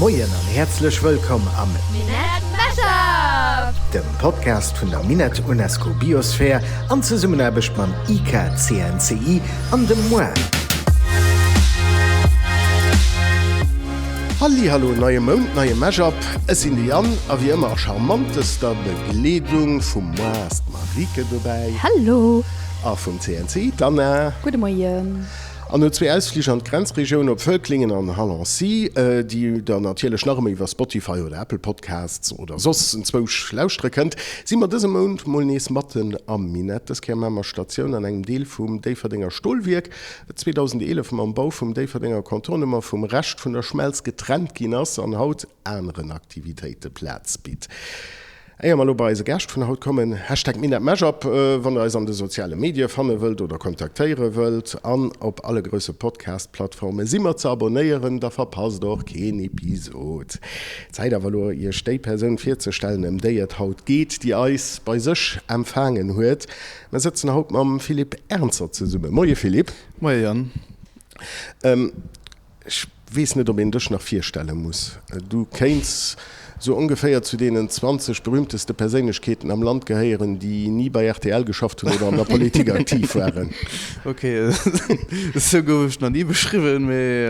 Moien an häerzlech wëllkomm am Minett Mashup! Dem Podcast vun der Minett UNESCO Biosphere an Zesummenaarbecht mam IKCNCI an dem moi. Hallihallo, neie Mount, neie Mashup. Ech sinn de Yann a wéi ëmmer a charmantester Begleedung vum moi ass d'Marieke dobäi. Hallo! A vum CNCI d'Anna. Gudde Moien. An no zwee Ausflich an d'Grenzregioun op Völklingen an Halancy, déi der natierlech nach ëmmer iwwer Spotify oder Apple Podcasts oder soss enzwousch lauschtere kënnt, si mer dëse Mount mol nees matten am Minett. Dës Kéier maache mer Statioun an engem Deel vum Déifferdenger Stolwierk, dat 2011 mam Bau vum Déifferdenger Contournement vum Rescht vun der Schmelz getrennt ginn ass an haut aneren Aktivitéite Plaz bitt. Éier mer elo bei eise Gaascht vun haut kommen, Hashtag MinetMashup, wann der eis an de soziale Medie fanne wëllt oder kontaktéiere wëllt. An op alle grousse Podcast-Plattforme si mer ze abonéieren, da verpasst och keen Episod. Zäit awer elo iech déi Persoun virzestellen, ëm déi et haut geet, déi eis bei sech empfaangen huet. Mer sëtzen haut mam Philippe Ernzer zesumme. Moie Philippe. Moie Yann. Ech weess net, ob een dech nach virstelle muss. Du kéints sou ongeféier zu deenen 20 berühmteste Perséinlechkeeten am Land gehéieren, déi ni bei rtl geschafft hunn oder an der Politik aktiv waren. Ok, esou gouf ech nach ni beschriwwen, mee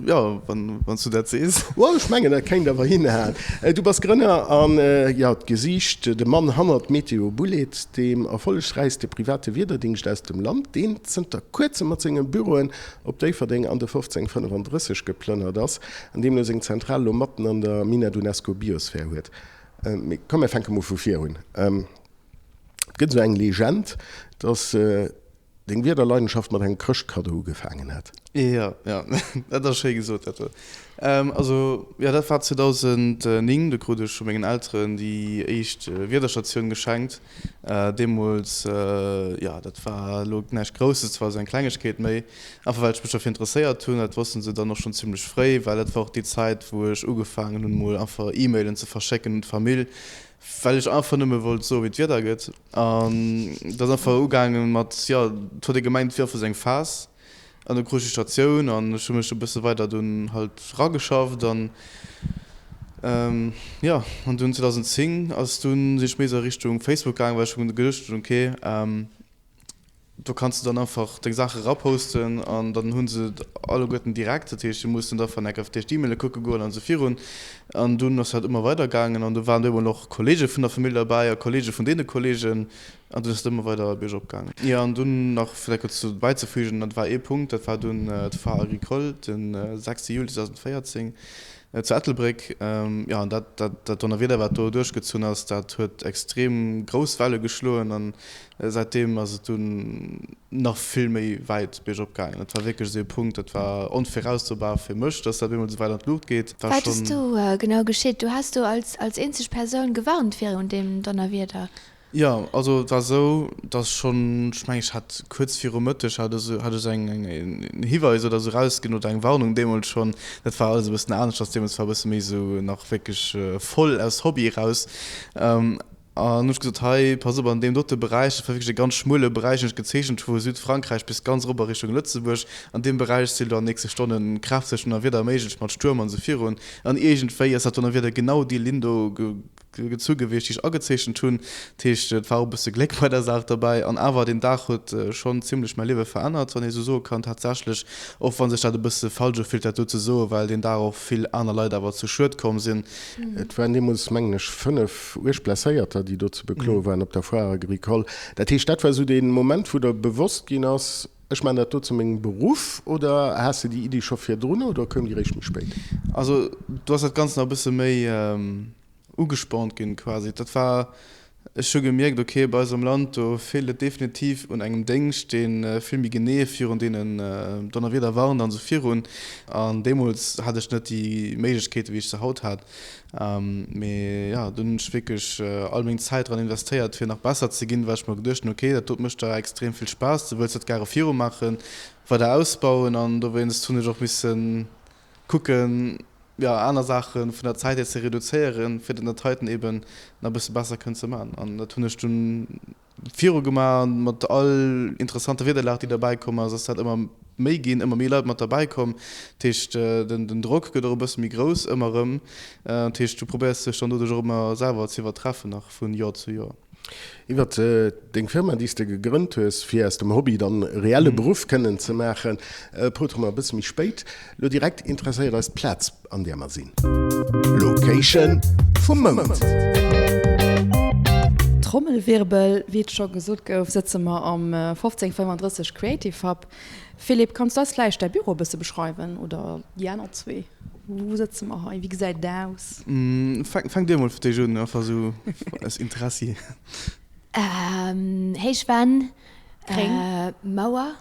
jo, wann s du dat sees. Jo, ech mengen, dat kéint awer hinhaen. Du bass Grënner an, jo, d'Gesiicht, de Mann hannert Météo Boulaide, deem erfollegsräichste private Wiederdingscht aus dem Land, deen zënter kuerzem mat senge Büroen op Déifferdeng an de 1535 geplënnert ass, an deemno seng Zentral elo matten an der Minett UNESCO Biosphere huet. Mee komm, mir fänke mol vu vir un. Et gëtt esou eng Legend, dass deng Wiederleidenschaft mat engem Chrëschtkaddo ugefaangen hätt. Jo, jo, dat ass schéi gesot, dat do. Also, jo, dat war 2009, do krut ech vu mengen Elteren déi éischt Wiederstatioun geschenkt. Deemools, jo, dat war elo näischt Grousses, dat war esou eng Klengegkeet, méi einfach well ech mech derfir interesséiert hunn. Dat wosste se dann och schonn zimmlech fréi, well dat war och déi Zäit, wou ech ugefaangen hunn, mol einfach E-Mailen ze verschécken un d'Famill, well ech einfach nëmme wollt soen, wéi d'Wieder gëtt. An dat ass einfach ugaange mat, jo, et huet ee gemengt, et wier einfach esou eng Phas. An du krut ech déi Statioun an ech hu mech e bësse weider dunn halt rageschafft an jo, an dunn 2010 ass dunn, sinn ech méi esou a Richtung Facebook gaangen, well ech hu geduecht hunn, ok, do kanns de dann einfach deng Saache eraposten an dann hu se et alleguerten direkt, dat heescht, se mussen da vun enker duerch d'E-Maile kucke goen an esou virun. An dunn ass dat ëmmer weider gaangen an do waren do emol och Kollege vun der Famill derbäi a Kollege vun deene Kollegen. An dunn ass et ëmmer weider biergop gaangen. Jo, an dunn nach vläicht kuerz bäizefügen, dat war ee Punkt, dat war dunn d'Foire Agricole den 6 Juli 2014 zu Ettelbréck. Jo, an dat, dat, dat Donnerwieder, wat do duerchgezunn ass, dat huet extrem grouss Welle geschloen an säitdeem ass et dunn nach vill méi wäit biergop gaangen. Dat war wierklech esou ee Punkt, dat war onviraussobar fir mech, dass dat op eemol esou wäit an d'Luucht geet. War Wat ass do genau geschitt? Du has do als, als eenzeg Persoun gewarnt virun deem Donnerwieder. Jo, also et war esou, dass schonn, ech mengen ech hat kuerz viru Mëtteg hat ech hat ech eng eng en Hiweis oder esou rausginn oder eng Warnung deemools schonn. Dat war alles e bëssen aneschters deemools, war e bësse méi esou nach wierklech voll aus Hobby eraus. An hunn ech gesot, hei pass op an deem dote Beräich, dat war wierklech e ganz schmuele Beräich, deen ech gezeechent hu vu Südfrankräich bis ganz erop a Richtung Lëtzebuerg, an deem Beräich si lo an nächste Stonne kräfteg Donnerwieder méiglech mat Stuerm an esou virun. An iergendwéi ass dat Donnerwieder genau déi Linn do gezu gewiescht, déi ech agezeechent hunn. Dat heescht, et war och e bësse Gléck bei der Saach derbäi. An awer, deen Dag huet schonn zimmlech mäi Liewe verännert, wann ee sou soe kann, tatsächlech. Och wa sech dat e bësse falsch ufillt, dat do ze soen, well deen Dag och vill aner Leit awer zu Schued komm sinn. Et waren deemools, mengen ech, 5 uerg Blesséierter, déi do ze bekloe waren op der Foire Agricole. Dat heescht, dat war esou dee Moment, wou der bewosst ginn ass, Ech maachen dat do zu mengem Beruff, oder has de déi Iddi scho virdrun oder koum déi réischt méi spéit? Also do ass dat Ganzt nach e bësse méi ugespornt ginn quasi. Dat war, ech hu gemierkt, ok, bei eis am Land do feelt et definitiv un engem Déngscht, dee vill méi genee virun deenen Donnerwieder warnt an esou virun. An deemools hat ech net déi Méiglechkeeten, wéi ech se haut hat. Mee jo, dunn hunn ech wierklech all meng Zäit dran investéiert, fir nach besser ze ginn, well ech mer geduecht hunn, ok, dat dot mécht der extrem vill Spaass, du wëlls dat gare virumaachen, weider ausbauen. An dowéinst hunn ech och misse kucken, jo, aner Saache vun der Zäit hier ze reduzéieren, fir dat heiten eben nach e bësse besser kënnen ze maachen. An dat hunn ech dunn. viru gemaach an mat all interessanter Wiederlag, déi derbäi komm ass, ass dat ëmmer méi ginn, ëmmer méi Leit mat derbäi komm. Dat heescht, den Drock gëtt och e bësse méi grouss ëmmer erëm. Dat heescht, du probéiers dech dann doduerch och ëmmer selwer ze iwwertreffen nach vu Joer zu Joer. Iwwer deng Firma, déi s de gegrënnt hues, fir aus dem Hobby dann e reelle Beruff kënnen ze maachen, potere mer e bësse méi spéit. Lo direkt interesséiert eis d'Plaz, an där mer sinn. Location vum Mount. Trommelwirbel, Wéi et scho gesot gouf, sëtze mer am 1535 Creative Hub. Philippe, kanns du eis vläicht däi Büro e bësse beschreiwen oder déi aner zwee? Wou sëtze mer hei? Wéi gesäit et aus? Fänk dir emol fir d'éischt un, einfach esou aus Interessi. Héich Wänn, Mauer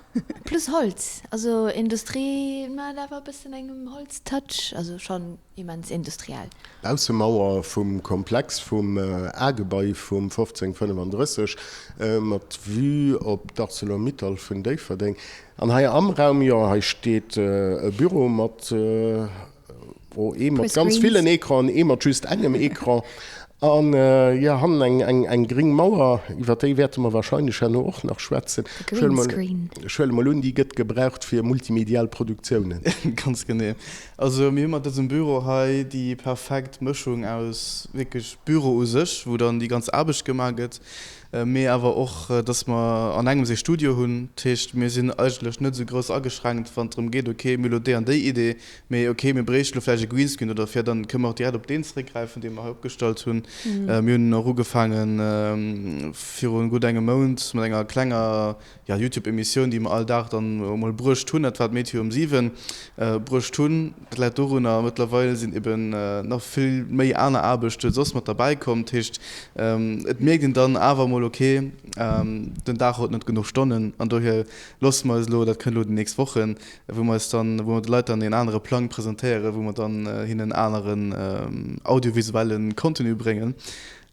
plus Holz, also Industrie mat awer e bëssen engem Holz-Touch, also schonn immens industriell. D'Baussemauer vum Komplex vum A-Gebai vum 1535 mat Vue op d'Arcelor-Mittal vun Déifferdeng. An hei am Raum, jo, hei steet e Büro mat, oh, ee mat ganz villen Ecranen, ee mat just engem Ecran. An, jo, hannen eng gréng Mauer, iwwer déi wäerte mer warscheinlech herno och nach schwätzen. De Greenscreen. Ech huele mol un, déi gëtt gebraucht fir multimedial Produktiounen. Ganz genee. Also mir hu mat dësem Büro hei déi perfekt Mëschung aus wierklech Büro u sech, wou dann déi ganz Aarbecht gemaach gëtt, mee awer och, dass mer an engems ee Studio hunn. Dat heescht, mir sinn eigentlech net esou grouss ageschränkt, wann et drëm geet, okay, mir hu elo déi an déi Idee, mee okay, mir bréichten elo vläicht e Greenscreen oder fir, dann kënne mer och direkt op deen zeréckgräifen, dee mer hei opgestallt hunn. Mir hunn och ugefaange virun gutt engem Mount mat enger klenger jo, Youtube-Emissioun, déi mer all Dag dann emol bruecht hunn, dat war d'Meteo um 7, bruecht hunn. Dat läit dorunner, mëttlerweil sinn eben nach vill méi aner Aarbechte soss mat derbäi komm. Dat heescht, et mierkt een dann awer emol, okay, den Dag huet net genuch Stonnen an dohier loosse mer eis elo, dat kënnt elo déi nächst Wochen, wou mer eis dann, wou mer de Leit dann een anere Plang presentéieren, wou mer dann hinnen aneren audiovisuelle Contenu bréngen.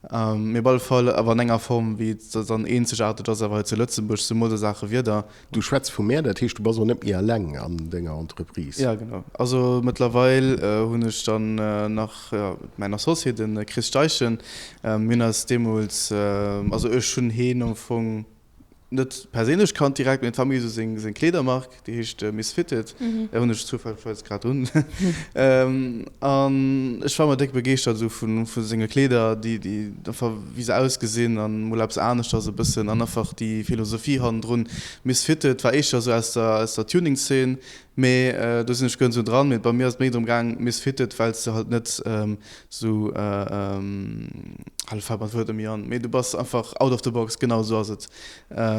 Mee op alle Fall awer an enger Form, wéi et dann eenzegaarteg ass awer hei zu Lëtzebuerg, zemools a Saache Wieder. Du schwätz vu mär, dat heescht, du bass och net méi eleng an denger Entreprise? Jo, genau. Also mëttlerweil hunn ech dann nach, jo, mäin Associé, de Chris Steichen. Mir hunn eis deemools, also ech hunn heen am Fong net perséinlech kannt direkt, mee et war méi esou seng seng Kleedermark, déi heescht Misfitted, déi hunn ech zufälligerweis grad un. An ech war ëmmer déck begeeschtert esou vu vu senge Kleeder, déi déi einfach wéi se ausgesinn an mol eppes aneschters e bëssen an einfach déi Philosophie hannendrun. Misfitted war éischter esou aus der aus der Tuning-Szene, mee do sinn ech guer net esou dran, mee bei mir ass et méi drëm gaang, Misfitted, well s de halt net Sou, elo fält mer d'Wuert net méi an, mee du bass einfach out of the box, genau esou ass et.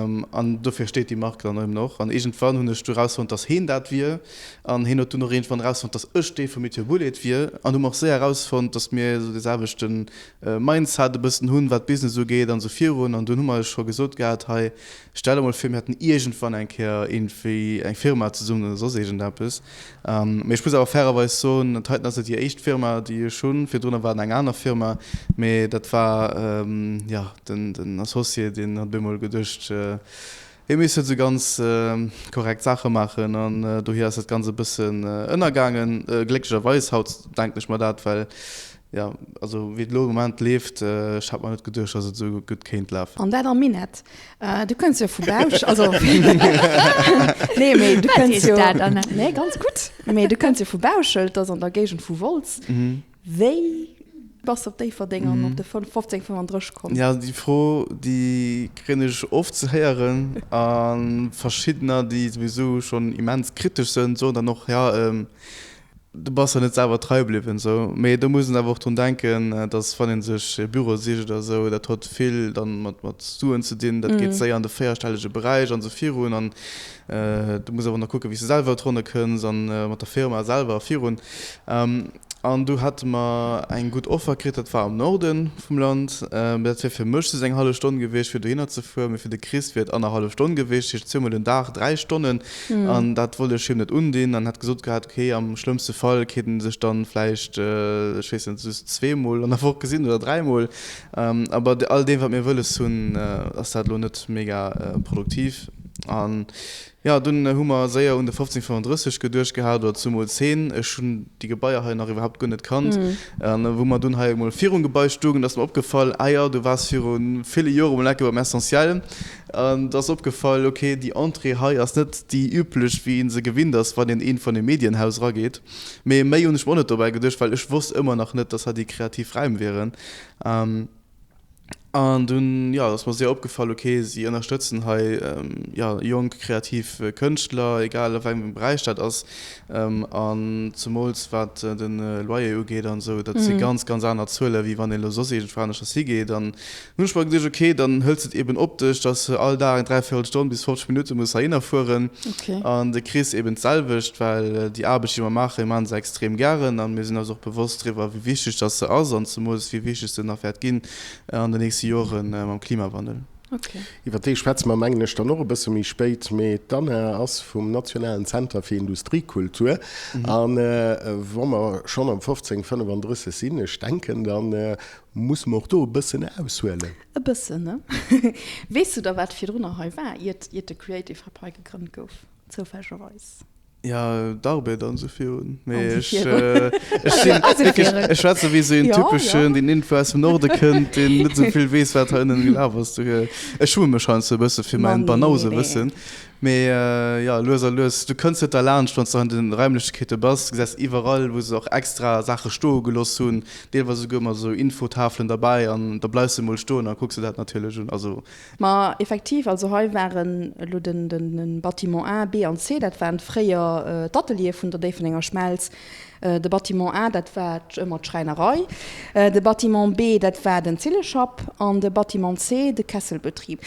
An dofir steet déi Mark dann eben och. An iergendwann hunn ech du erausfonnt, dass heen dat wier. An heen huet dunn och iergendwann erausfonnt, dass ech dee vu Meteor Bullet wier. An hu mer och séier erausfonnt, dass mir esou dee selwechte Mindset e bëssen hunn, wat Business ugeet an esou virun. An dunn hu mer eis scho gesot gehat, hei, stell der mol vir, mir hätten iergendwann eng Kéier iergendwéi eng Firma zesummen oder soss iergendeppes. Mee ech muss awer fairerweis soen, dat heiten ass net déi éischt Firma, déi ech hunn. Virdrunner war et eng aner Firma, mee dat war, jo, den Associé, deen huet op eemol geduecht, hie misst net esou ganz korrekt Saache maachen an dohier ass dat Ganzt e bëssen ënnergaangen. Glécklecherweis, haut denken ech mer dat, well, jo, also wéi et elo am Moment leeft, ech hat mer net geduecht, datt et esou gutt kéint lafen. An dat am Minett. Du kënns jo vu Bausch, also nee, mee du kënns jo, nee, ganz gutt, mee du kënns jo vu Bauschelt, dat ass an der Géigend vu Wolz. Wéi bass de op Déifferdeng an op de 1535 komm? Ja, déi Fro, déi kréien ech oft ze héieren a verschiddener, déi souwisou schonn immens kritesch sënn, soen dann och, ja, Du bass der net selwer trei bliwwen, sou. Mee do muss een awer och drun denken, dass wann ee sech e Büro sicht oder sou, dat hott vill dann mat mat Suen ze dinn, dat geet séier an de véierstellege Beräich an sou virun. An du muss awer nach kucken, wéi s de selwer dronne kënns an mat der Firma selwer a virun. An du hate mer eng gutt Offer kritt, dat war am Norde vum Land. Dat wier fir mech just eng hallef Stonn gewiescht, fir dohinner ze fueren, mee fir de Chris wier et annerhallef Stonn gewiescht, dat heescht zweemol den Dag 3 Stonnen. An dat wollt ech him net undinn an hätt gesot gehat, ok, am schlëmmste Fall kéint en sech dann vläicht, ech weess net, just zweemol an der Woch gesinn oder dräimol. A bei all deem, wat mir wëlles hunn, ass dat elo net mega produktiv. An jo, dunn hu mer séier un de 1535 geduecht gehat, oder zumools heen. Ech hunn déi Gebaier hei nach iwwerhaapt guer net kannt. An wou mer dunn hei emol virum Gebai stungen, ass mer opgefall, ah jo, du waars viru ville Jore mol enke beim Essentiel. An et ass opgefall, ok, déi Entrée hei ass net déi üblech, wéi ee se gewinnt ass, wann een eent vun e Medienhaus erageet. Mee méi hunn ech mer och net dobäi geduecht, well ech wosst ëmmer nach net, dass hei déi kreativ Räim wieren. An dunn, jo, ass mer séier opgefall, ok, si ënnerstëtzen hei, jo, jonk kreativ Kënschtler, egal a wei engem Beräich dat ass. An zemools wat de Loyer ugeet an esou, dat si ganz, ganz aner Zuele wéi wann een elo soss iergendwou aneschters higeet. An hunn ech mer geduecht, ok, dann hëls de et eben op dech, dass de all Dag eng dräivéierel Stonn bis 50 Minutte muss heihinner fueren. An de Chris eben d'selwecht, well déi Aarbecht, déi mer maachen, mir maache se extrem gären a mir sinn eis och bewosst driwwer, wéi wichteg dass se ass an zemools wéi wichteg se nach wäert ginn an den nächste Jore mam Klimawandel. Iwwer dee schwätze mer, mengen ech, dann och e bësse méi spéit. Mee d'Anna ass vum Nationalen Zenter fir Industriekultur. A wa mer schonn am 1535 sinn, ech denken, da musse mer och do e bëssen aushuelen. E bëssen, ne? Weess du da wat virdrunner hei war, iert iert de Creative Hub hei gegrënnt gouf, zoufällegerweis? Ja, d'Arbed an esou virun. Mee ech, ech sinn wierklech, ech schwätze wéi esou een typeschen, deen iergendwou aus dem Norde kënnt, deen net esou vill weess, wat hei ënnen gelaf ass. Dofir, ech schumme mech heiansdo e bësse fir mäin Banausewëssen. Mee jo, lues a lues, du kënns net derlaanscht, wann s de hei an den Raimlechkeete bass, du gesäis iwwerall, wou se och extra Saache stoe gelooss hunn, deelweis esouguer mat esou Infotafelen derbäi an da bleifs de mol stoen a kucks de dat natierlech un. Also. Ma effektiv, also hei waren elo den den Bâtiment A, B an C, dat waren fréier d'Ateliere vun der Déifferdenger Schmelz. De Bâtiment A, dat war ëmmer d'Schräinerei, de Bâtiment B, dat war den Zilleschapp an de Bâtiment C, de Kesselbetrib.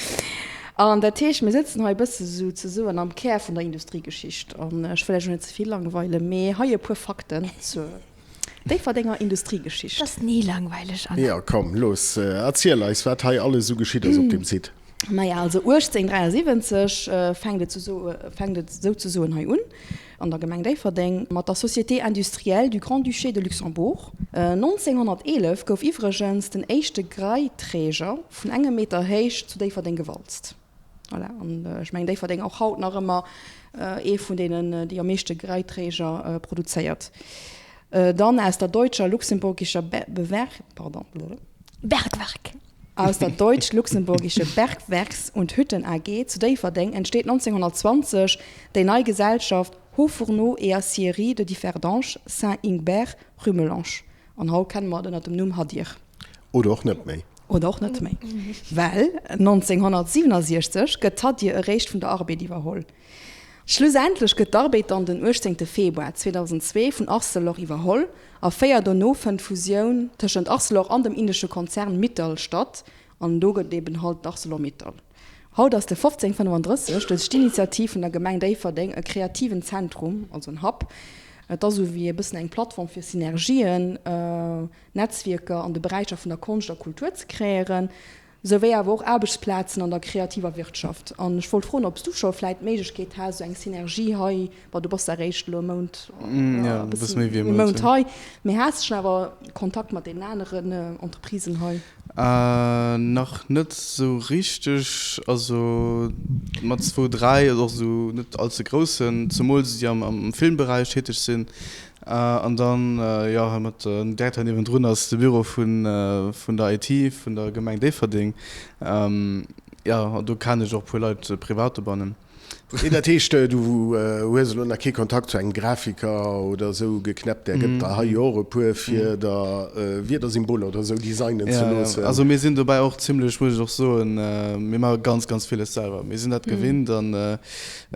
An dat heescht, mir sëtzen hei e bësse souzesoen am Kär vun der Industriegeschicht. An ech wëll Iech elo net ze vill langweilen, mee hei e puer Fakten zur Déifferdenger Industriegeschicht. Dat ass ni langweileg, Anna. Jo, komm, looss, erziel eis, wat hei alles esou geschitt ass op deem Site. Maja, also 1873 fänkt et fänkt et souzesoen hei un, an der Gemeng Déifferdeng, mat der Société industrielle du Grand-Duché de Luxembourg. 1911 gouf iwwregens den éischte Graiträger vun engem Meter héich zu Déifferdeng gewalzt. Voilà, an ech mengen Déifferdeng och haut nach ëmmer ee vun deenen, déi am meeschte Graiträger produzéiert. Dann aus der Deutscher Luxemburgischer Bewerk, pardon, Bergwerk. Aus der Deutsch-Luxemburgische Bergwerks und Hütten AG zu Déifferdeng entsteet 1920 déi nei Gesellschaft Hauts-Fourneaux et Aciéries de Differdange, Saint-Ingbert, Rumelange. An haut kenne mer et ënner dem Numm Hadir. Oder och net méi. Oder och net méi. Well 1967 gëtt d'Hadir eréischt vun der Arbed iwwerholl. Schlussendlech gëtt d'Arbed dann den 18 Februar 2002 vun Arcelor iwwerholl a 4 dono fënnt d'Fusioun tëschent Arcelor an dem indesche Konzern Mittal statt an do gëtt et eben halt d'Arcelor-Mittal. Haut ass de 1535 duerch d'Initiativ vun der Gemeng Déifferdeng e kreativen Zentrum, also en Hub. Et ass esou wéi e bëssen eng Plattform fir Synergien, Netzwierker an de Beräicher vun der Konscht a Kultur ze kreéieren. Sou wéi awer och Aarbechtsplazen an der kreativer Wirtschaft. An ech wollt froen, ob s du scho vläit d'Méiglechkeet has, esou eng Synergie hei, bon, du bass eréischt elo e Mount, e bësse méi wéi e Mount hei, mee has de schonn awer Kontakt mat deenen aneren Entreprisen hei? Nach net esou richteg, also mat zwou, dräi, also och esou net allze groussen, zemools déi am Filmberäich täteg sinn. An dann, jo, hei mat direkt hei niewendrun ass de Büro vun, vun der IT vun der Gemeng Déifferdeng. Jo, do kennen ech och e puer Leit privat dobannen. Dat heescht, du hues elo nach kee Kontakt zu engem Grafiker oder esou geknäppt, där gëtt der hei jo och e puer, fir der Wiedersymboler oder esou designen ze loossen? Also mir sinn dobäi och zimlech, muss ech och soen, mir maache ganz, ganz villes selwer. Mir sinn dat gewinnt an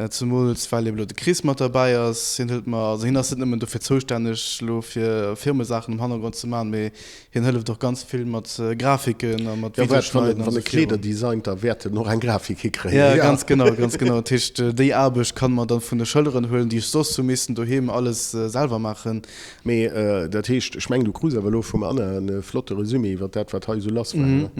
Zemools well eben elo de Chris mat derbäi ass. Hien hëlt mer, also hien ass net nëmmen dofir zoustänneg elo fir Firmesaachen am Hannergrond ze maachen, mee hien hëlleft och ganz vill mat Grafiken a mat Jo, wat, wann e, wann e Kleeder designt, da wäert en och eng Grafik hikréien. Jo, ganz genau, ganz genau. Dat heescht, déi Aarbecht kann mer dann vun de Schëlleren huelen, déi ech soss hu missen doheem alles selwer maachen. Mee dat heescht, ech mengen, du krus awer elo vum Anna e flotte Resumé iwwer dat, wat hei esou lass war, ne?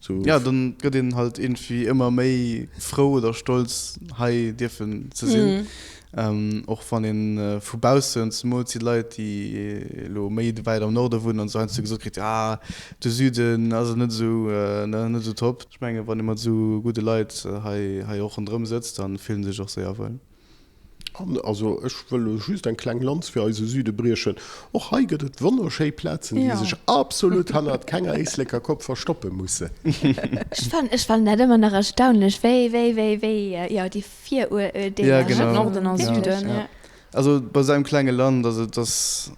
Sou. Ja, dann gëtt een halt iergendwéi ëmmer méi frou oder stolz, hei dierfen ze sinn. Och wann ee vu baussen, zemools déi Leit, déi elo méi wäit am Norde wunnen an esou, heiansdo gesot kritt, ah, de Süden ass net esou, ne, net esou top. Ech mengen, wann ee mat esou gudde Leit hei, hei och ronderëm sëtzt, da fillt ee sech och séier wuel. An also ech wëll elo just eng kleng Lanz fir eise Süde briechen, Och hei gëtt et wonnerschéi Plazen, déi sech absolut hannert kenger Éisleker Kopp verstoppe mussen. Ech fannen, ech fannen dat ëmmer nach erstaunlech, wéi, wéi, wéi, wéi, jo, déi Viruerdeeler. Ja, genau. Norden a Süden, ja. Also bei esou engem klenge Land, also et ass,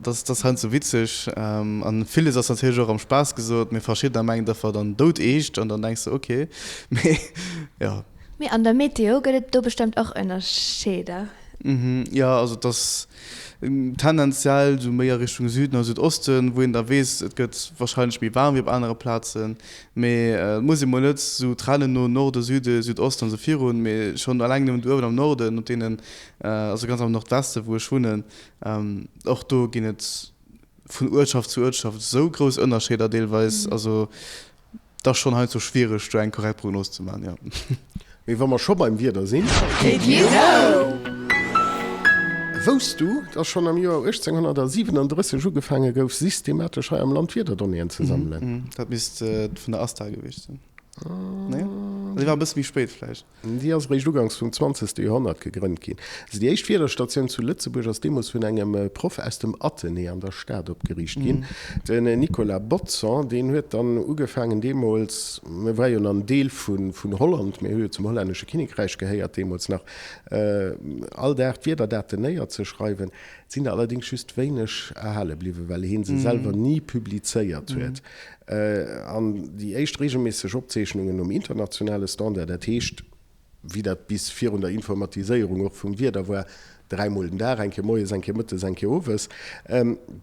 dat ass heiansdo witzeg an villes ass natierlech och am Spaass gesot, mee verschiddener mengen einfach dann doudeescht an dann denks de ok, mee jo. Mee an der Meteo gëtt et do bestëmmt och Ënnerscheeder? Jo, also et ass tendenziell esou méi a Richtung Süden a Südosten, wou een da weess, et gëtt warscheinlech méi waarm wéi op anere Plazen. Mee et muss ee mol net esou trennen no Norde, Süde, Südosten an esou virun, mee schonn eleng nëmmen do uewen am Norden, op deenen, also ganz am Nordweste wou ech wunnen, och do ginn et vun Uertschaft zu Uertschaft esou grouss Ënnerscheeder deelweis. Also Et ass schonn heiansdo schwiereg, do eng korrekt Prognos ze maachen, jo. Mee wa mer scho beim Wieder sinn. Did you know? Wousst du, dass schonn am Joer 1837 ugefaange gouf, systematesch hei am Land Wiederdonnéeën ze sammelen? Dat misst vun der ASTA gewiescht sinn, nee? Déi war e bësse méi spéit vläicht. Déi ass eréischt uganks vum zwanzegste Joerhonnert gegrënnt ginn. Also déi éischt Wiederstatioun zu Lëtzebuerg ass deemools vun engem Proff aus dem Athenée an der Stad opgeriicht ginn. Den Nicolas Bodson, deen huet dann ugefaangen deemools, mir war jo nach en Deel vun Holland, mir hu jo zum hollännesche Kinnekräich gehéiert deemools nach, all Dag d'Wiederdaten néierzeschreiwen. Et sinn der allerdéngs just wéineg erhale bliwwen, well hien se selwer ni publizéiert huet. An déi éischt reegelméisseg Opzeechnungen nom internationale Standard, dat heescht, wéi dat bis virun der Informatiséierung och vum Wieder war, dräimol den Dag, eng Kéier moies, eng Kéier mëttes, eng Kéier owes,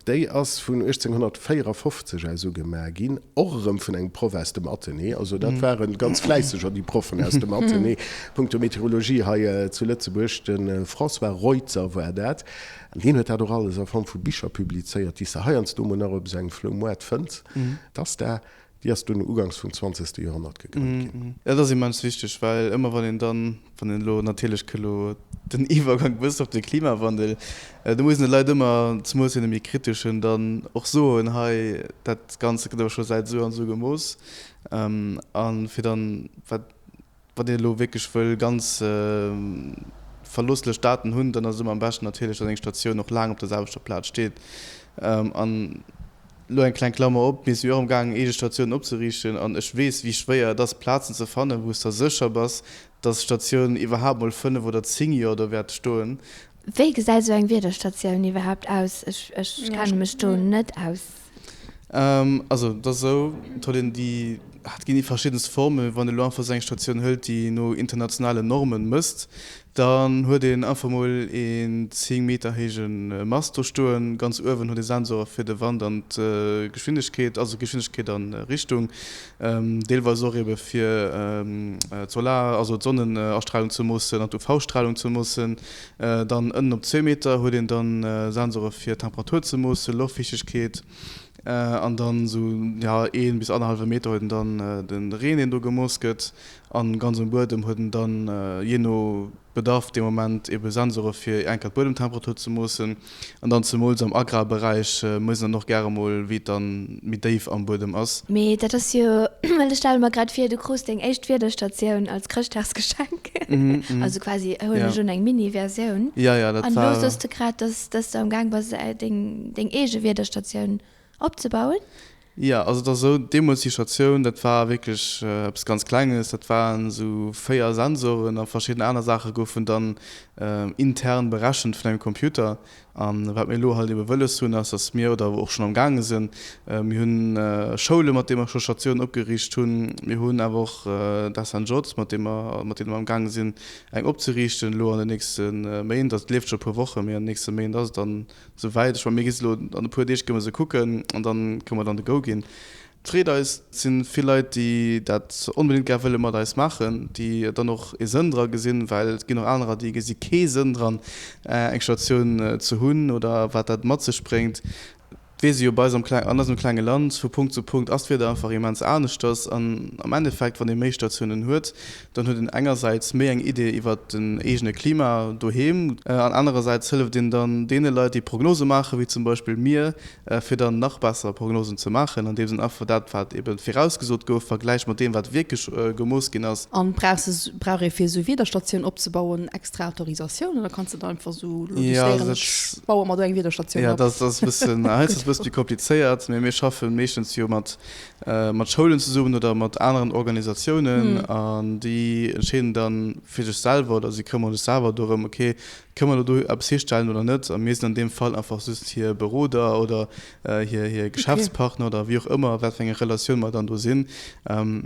déi ass vun 1854 aus ugemaach ginn, och erëm vun engem Proff aus dem Athenée. Also dat ware ganz fläisseger, déi Proffen aus dem Athenée, punkto Meteorologie hei zu Lëtzebuerg. De François Reutzer war dat. An deen huet dat och alles a Form vu Bicher publizéiert, déi s de heiansdo mol nach op esou engem Floumoart fënns. D'ASTA, déi ass dunn uganks vum zwanzegste Joerhonnert gegrënnt ginn. Dat ass immens wichteg, well ëmmer wann een dann, wann een elo natierlech kënn elo den Iwwergank bëssen op de Klimawandel, do mussen de Leit ëmmer, zemools deene méi kriteschen, dann och soen, hei dat Ganze gëtt awer scho säit esou an esou gemooss. A fir dann, wat Wann een elo wierklech wëll ganz verlosslech Daten hunn, dann ass et ëmmer am beschten natierlech, datt eng Statioun och laang op der selwechter Plaz steet. An elo eng kleng Klammer op, Mir si jo och am gaangen eege Statiounen opzeriichten an ech weess wéi schwéier et ass Plazen ze fannen, wou s de sécher bass, datt d'Statioun iwwerhaapt mol 5 oder 10 Joer do wäert stoen. Wéi gesäit esou eng Wiederstatioun iwwerhaapt aus? Ech kenne mech do net aus. Also et ass esou, et huet een déi, et ginn déi verschiddenst Formen. Wann ee elo einfach esou eng Statioun hëlt, déi no internationalen Normen mësst, dann huet een einfach mol een 10 Meter héije Mast do stoen. Ganz uewen huet ee Sensore fir de Wand an d'Geschwindegkeet, also Geschwindegkeet a Richtung, deelweis och ebe fir d'Solar, also d'Sonnenastralung ze moossen an d'UV-Stralung ze moossen. Dann ënnen op zwee Meter huet een dann Sensore fir Temperatur ze moossen, Loftfiichtegkeet an dann esou ja een bis annerhallwe Meter huet een dann de Reen deen do gemooss gëtt an ganz um Buedem huet en dann jee no Bedarf dee Moment ebe Sensore fir enker d'Buedemtemperatur ze moossen an dann zemools am Agrarberäich moosst een dann och gäre mol wéi et dann méi déif am Buedem ass. Mee dat ass jo, well ech stelle mer grad vir, du krus deng éischt Wiederstatioun als Chrëschtdagsgeschenk, also quasi, huelen ech un, eng Mini-Versioun. An elo soss de grad, dass dass de am Gaang bass, deng deng eege Wiederstatioun opzebauen. Jo, also et ass esou, deemools déi Statioun, dat war wierklech eppes ganz Klenges, dat waren esou 4 Sensoren a verschidden aner Saache goufen dann intern berechent vun engem Computer. A wat mir elo halt ebe wëlles hunn, ass, datt mir, oder och schonn am gaange sinn, mir hunn Schoule mat deene mer scho Statiounen opgeriicht hunn, mir hunn awer och d'SNJ, mat deem mer, mat deene mer am gaange sinn, eng opzeriichten elo an den nächste Méint. Also et leeft scho e puer Wochen, mee an den nächste Méint ass et dann esou wäit. Ech mengen, mir gi se elo an e puer Deeg gi mer se kucken an da kënne mer dann de Go ginn. Et freet eis, et si vill Leit, déi dat onbedéngt gär wëlle mat eis maachen, déi dann och ee Sënn dra gesinn, well et ginn och anerer, déi gesi kee Sënn dran, eng Statioun ze hunn oder wat dat mat sech bréngt. Weess ee jo bei eis am kleng, an eisem klenge Land, vu Punkt zu Punkt ass d'Wieder einfach immens aneschters. An am Endeffekt, wann ee méi Statiounen huet, dann huet een engersäits méi eng Idee iwwert den eegene Klima doheem an anerersäits hëlleft een dann deene Leit, déi Prognose maachen, wéi zum Beispill mir, fir dann nach besser Prognosen ze maachen, andeems een einfach dat, wat ebe virausgesot gouf, vergläicht mat deem, wat wierklech gemooss ginn ass. An brauchs de, brauch ee fir esou Wiederstatioun opzebauen extra Autorisatioun oder kanns de da einfach esou elo decidéieren, ech baue mer do eng Wiederstatioun op? Jo, dat ass e bëssen, hei ass et e bësse méi komplizéiert, mee mir schaffe meeschtens jo mat mat Schoulen zesummen oder mat aneren Organisatiounen an déi entscheeden dann fir sech selwer oder si këmmere sech selwer dorëm, okay, Kënne mer elo do eppes histellen oder net? A mir sinn an deem Fall einfach just hir Beroder oder hir Geschäftspartner oder wéi och ëmmer, wat fir eng Relatioun mer dann do sinn.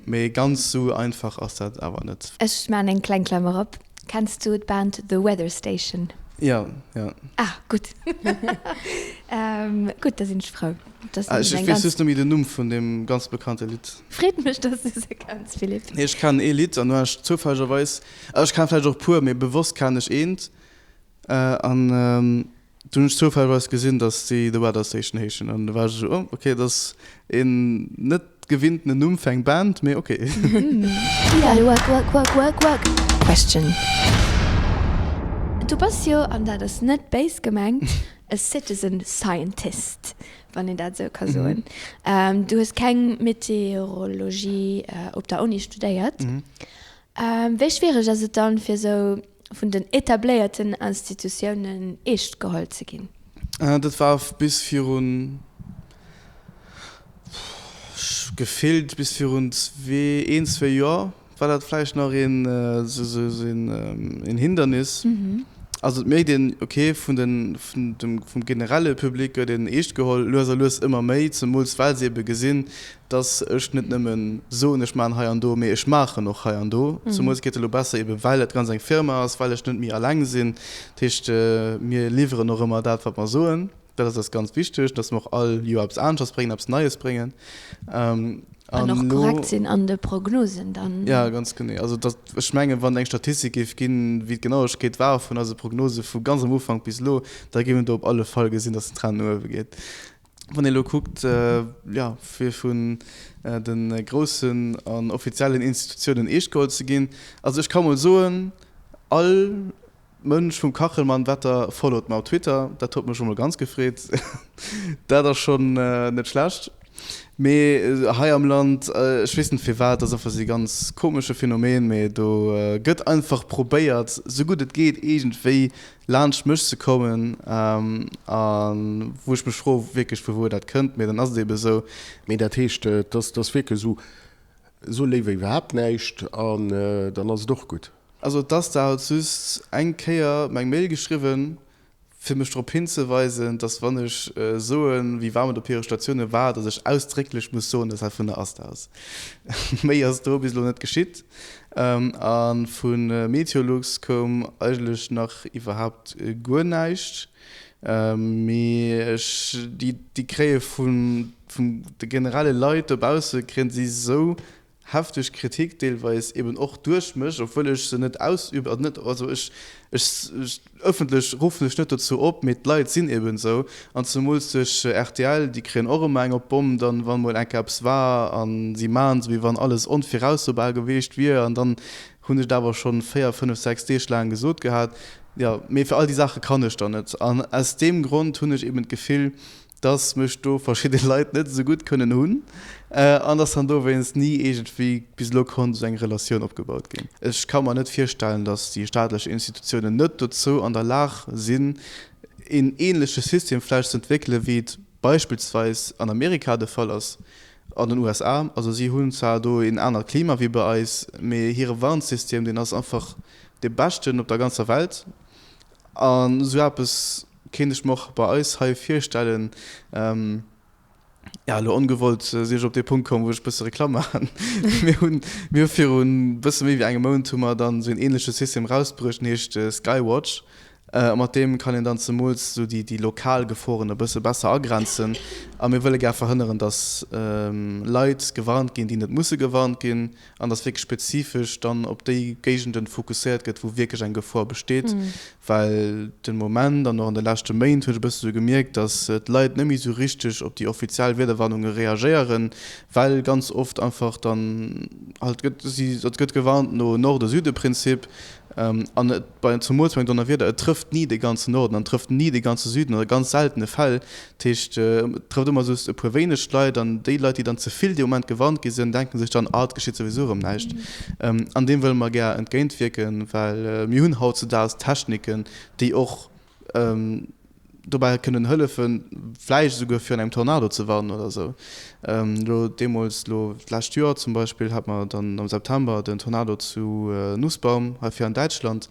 Mee ganz esou einfach ass dat awer net. Ech maan eng kleng Klammer op, Kenns du d'Band The Weather Station? Jo, jo. Ah, gutt. Gutt, da sinn ech frou. Ech weess just net méi den Numm vun deem ganz bekannte Lidd. Freet mech, dass du se kenns, Philippe. Nee, ech kennen ee Lidd an do hat ech zoufällegerweis, also ech kennen vläicht och e puer, mee bewosst kennen ech eent an do hunn ech zoufällegerweis gesinn, dass déi The Weather Station heeschen an do war ech esou, oh okay, dat ass een net gewinntenen Numm fir eng Band, mee okay. Question. Du bass jo, an dat ass net béis gemengt, e Citizen Scientist, wann een dat esou ka soen. Du hues keng Meteorologie op der Uni studéiert. Wéi schwiereg ass et dann, fir esou vun den etabléierten Institutiounen eescht geholl ze ginn? Dat war bis virun, gefillt bis virun zwee, een, zwee Joer. War dat vläicht nach een een Hindernis? Also et mierkt een, ok, vun den, vun dem, vum generelle Public gëtt een eescht geholl, lues a lues ëmmer méi, zemools well se ebe gesinn, dass ech net nëmmen soen, ech maachen hei an do, mee ech maachen och hei an do. Zemools geet et elo besser, ebe well dat Ganzt eng Firma ass, well ech net méi alleng sinn. Dat heescht, mir liwweren och ëmmer dat, wat mer soen. Dat ass eis ganz wichteg, dass mer och all Joer eppes aneschters bréngen, eppes Neies bréngen. An och korrekt sinn an de Prognosen dann. Ja, ganz genee. Also dass, ech mengen, wann et eng Statistik géif ginn, wéi d'Genauegkeet war vun eise Prognose vu ganz am Ufank bis elo, da géif een do op alle Fall gesinn, dass den Trend no uewe geet. Wann ee elo kuckt, jo, fir vun de groussen an offiziellen Institutiounen eescht geholl ze ginn, also ech ka mol soen, all Mënsch vum Kachelmann Wetter followt mer op Twitter, dat huet mech scho mol ganz gefreet. Dat ass schonn net schlecht. Mee hei am Land, ech weess net firwat, dat ass einfach esou e ganz komesche Phänomen, mee do gëtt einfach probéiert, esou gutt et geet, iergendwéi laanscht mech ze kommen. A wou ech mech fro wierklech, vu wou dat kënnt, mee dann ass et ebe esou. Mee dat heescht, et ass wierklech esou, so léiwer iwwerhaapt näischt an dann ass et och gutt. Also d'Asta huet just eng Kéier mer eng Mail geschriwwen, fir mech drop hinzeweisen, dass wann ech soen, wéi waarm et op hire Statioune war, dass ech ausdrécklech muss soen, dass dat vun der Asta ass. Méi ass do bis elo net geschitt. A vu Meteolux koum eigentlech nach iwwerhaapt guer näischt. Mee ech, déi, déi kréie vun de generelle Leit dobausse kréien si esou hefteg Kritik, deelweis eben och duerch mech, obwuel ech se net ausüben, also net, also ech, ech, ëffentlech ruffen ech net dozou op, mee d'Leit sinn eben esou, an zemools duerch rtl, déi kréien och ëmmer eng op d'Bomm dann, wann mol eng Kéier eppes war, a si maachen esou, wéi wann alles onviraussobar geweecht wier, an dann hunn ech et awer schonn 4, 5, 6 Deeg laang gesot gehat, jo, mee fir all déi Saache kann ech dann net, an aus deem Grond hunn ech eben d'Gefill, dass mech do verschidde Leit net esou gutt kënnen hunn an dass dann dowéinst ni iergendwéi bis elo konnt esou eng Relatioun opgebaut ginn. Ech ka mer net virstellen, dass déi staatlech Institutiounen net dozou an der Lag sinn, een ähnleche System vläicht ze entwéckelen, wéi et beispillsweis an Amerika de Fall ass, an den USA. Also si hunn zwar do een anert Klima wéi bei eis, mee hire Warnsystem, deen ass einfach dee beschten op der ganzer Welt. An esou eppes kéint ech mer och bei eis hei virstellen. Jo, elo ongewollt sinn ech op dee Punkt komm, wou ech e bësse Reklamm maachen. Mir hunn, mir hu virun e bësse méi wéi engem Mount hu mer dann esou een ähnleche System erausbruecht, deen heescht Skywatch. A mat deem kann een dann zemools esou déi, déi lokal Geforen e bësse besser agrenzen. A mir wëlle gär verhënneren, dass Leit gewarnt ginn, déi net musse gewarnt ginn, an dass wierklech spezifesch dann op déi Géigenden fokusséiert gëtt, wou wierklech eng Gefor besteet. Well de Moment an och an de leschte Méint hunn ech e bësse sou gemierkt, dass d'Leit net méi sou richteg op déi offiziell Wiederwarnunge reagéieren, well ganz oft einfach dann halt gëtt si, et gëtt gewarnt no Norde-Süde-Prinzip an et bei zemools beim Donnerwieder, et trëfft ni de ganzen Norden an et trëfft ni de ganze Süden oder ganz seltene Fäll. Dat heescht, et trëfft ëmmer just e puer wéineg Leit an déi Leit, déi dann ze vill dee Moment gewarnt gi sinn, denke sech dann, ah, et geschitt souwisou erëm näischt. An deem wëlle mer gär entgéintwierken, well mir hunn hautzedaags Techniken, déi och dobäi kënnen hëllefen, vläicht esouguer virun engem Tornado ze warnen oder esou. Elo deemools, elo d'lescht Joer zum Beispill, hat mer dann am September den Tornado zu Nussbaum hei vir an Däitschland.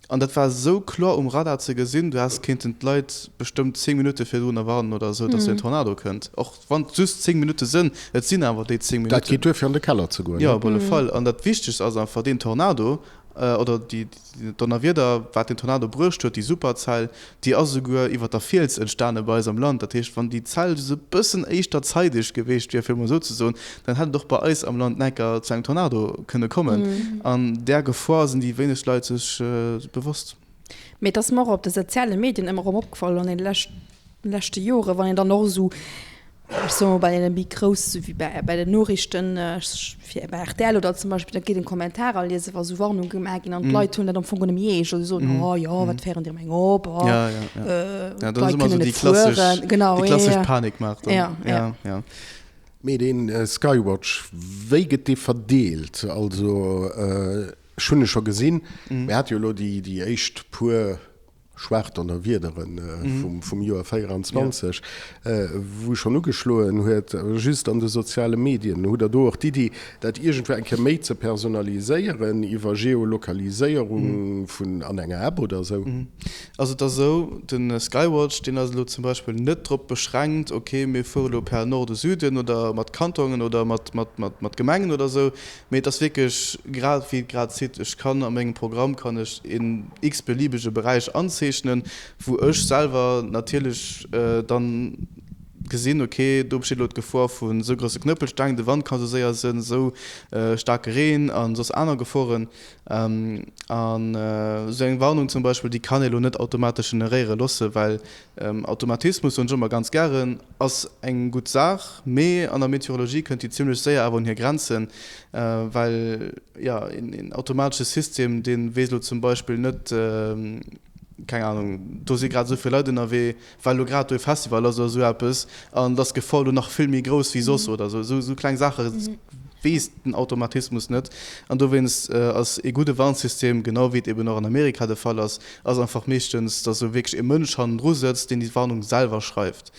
An dat war esou kloer um Radar ze gesinn, du häss kéinten d'Leit bestëmmt 10 Minutte virdrunner warnen oder esou, dass den Tornado kënnt. Och wann et just 10 Minutte sënn, et sinn awer déi 10 Minutten. Dat geet duer fir an de Keller ze goen. Jo, op alle Fall. An dat Wichtegst ass einfach, deen Tornado, oder déi Donnerwieder, wat den Tornado bruecht huet, déi Superzell, déi ass esouguer iwwer der Fiels entstane bei eis am Land. Dat heescht, wann déi Zell just e bëssen éischter zeideg geweecht wier, fir emol esou ze soen, dann hätt et och bei eis am Land enker zu engem Tornado kënne kommen. An där Gefor sinn déi wéineg Leit sech bewosst. Mee et ass mer och op de soziale Medien ëmmer erëm opgefall an deene leschte Joren, wann een dann och esou, ech soe mol bei deene méi grousse wéi bei bei den Noriichten, fir bei rtl oder zum Beispill, da geet een Kommentarer liesen, wa sou Warnunge gemaach ginn an d'Leit hunn dat am Fong geholl méi eescht, also si soen, oh jo, wat féieren déi erëm eng op, oh, d'Leit kënnen net fueren. Genau, déi klassesch Panikmaach dann. Ja, ja. Ja. Mee dee Skywatch, wéi gëtt dee verdeelt? Also ech hunn e scho gesinn, mir hate jo elo déi éischt puer schwaach Donnerwiedere vum Joer 24, wou schonn ugeschloen huet, just an de soziale Medien. Hutt Der do och d'Iddi, dat iergendwou eng Kéier méi ze personaliséieren iwwer Geolokaliséierung vun an enger App oder esou? Also et ass esou, de Skywatch, deen ass elo zum Beispill net drop beschränkt, okay, mir fuere elo per Norde-Süden oder mat Kantonen oder mat Gemengen oder esou, Mee et ass wierklech grad wéi et grad zitt. Ech kann a mengem Programm kann ech een x-beliebege Beräich anzeechnen, wou ech selwer natierlech dann gesinn, ok, do besteet elo d'Gefor vu sou grousse Knëppelsteng, de Wand ka sou séier sënn, sou staarke Reen a soss aner Geforen. An esou eng Warnung zum Beispill, déi kann ee elo net automatesch generéiere loosse, well Automatismus soen ech ëmmer ganz gären, ass eng gutt Saach, mee an der Meteorologie kënnt déi zimmlech séier awer un hir Grenzen, well jo een automatesche System, dee weess elo zum Beispill net, keng Ahnung, do si grad esou vill Leit ënnerwee, well elo grad do e Festival ass oder esou eppes an et ass d'Gefor elo nach vill méi grouss wéi soss oder esou. Esou kleng Saache weess den Automatismus net an dowéinst ass ee gudde Warnsystem, genau wéi et eben och an Amerika de Fall ass, ass einfach meeschtens, dass esou wierklech e Mënsch hannendru sëtzt, deen déi Warnung selwer schreift.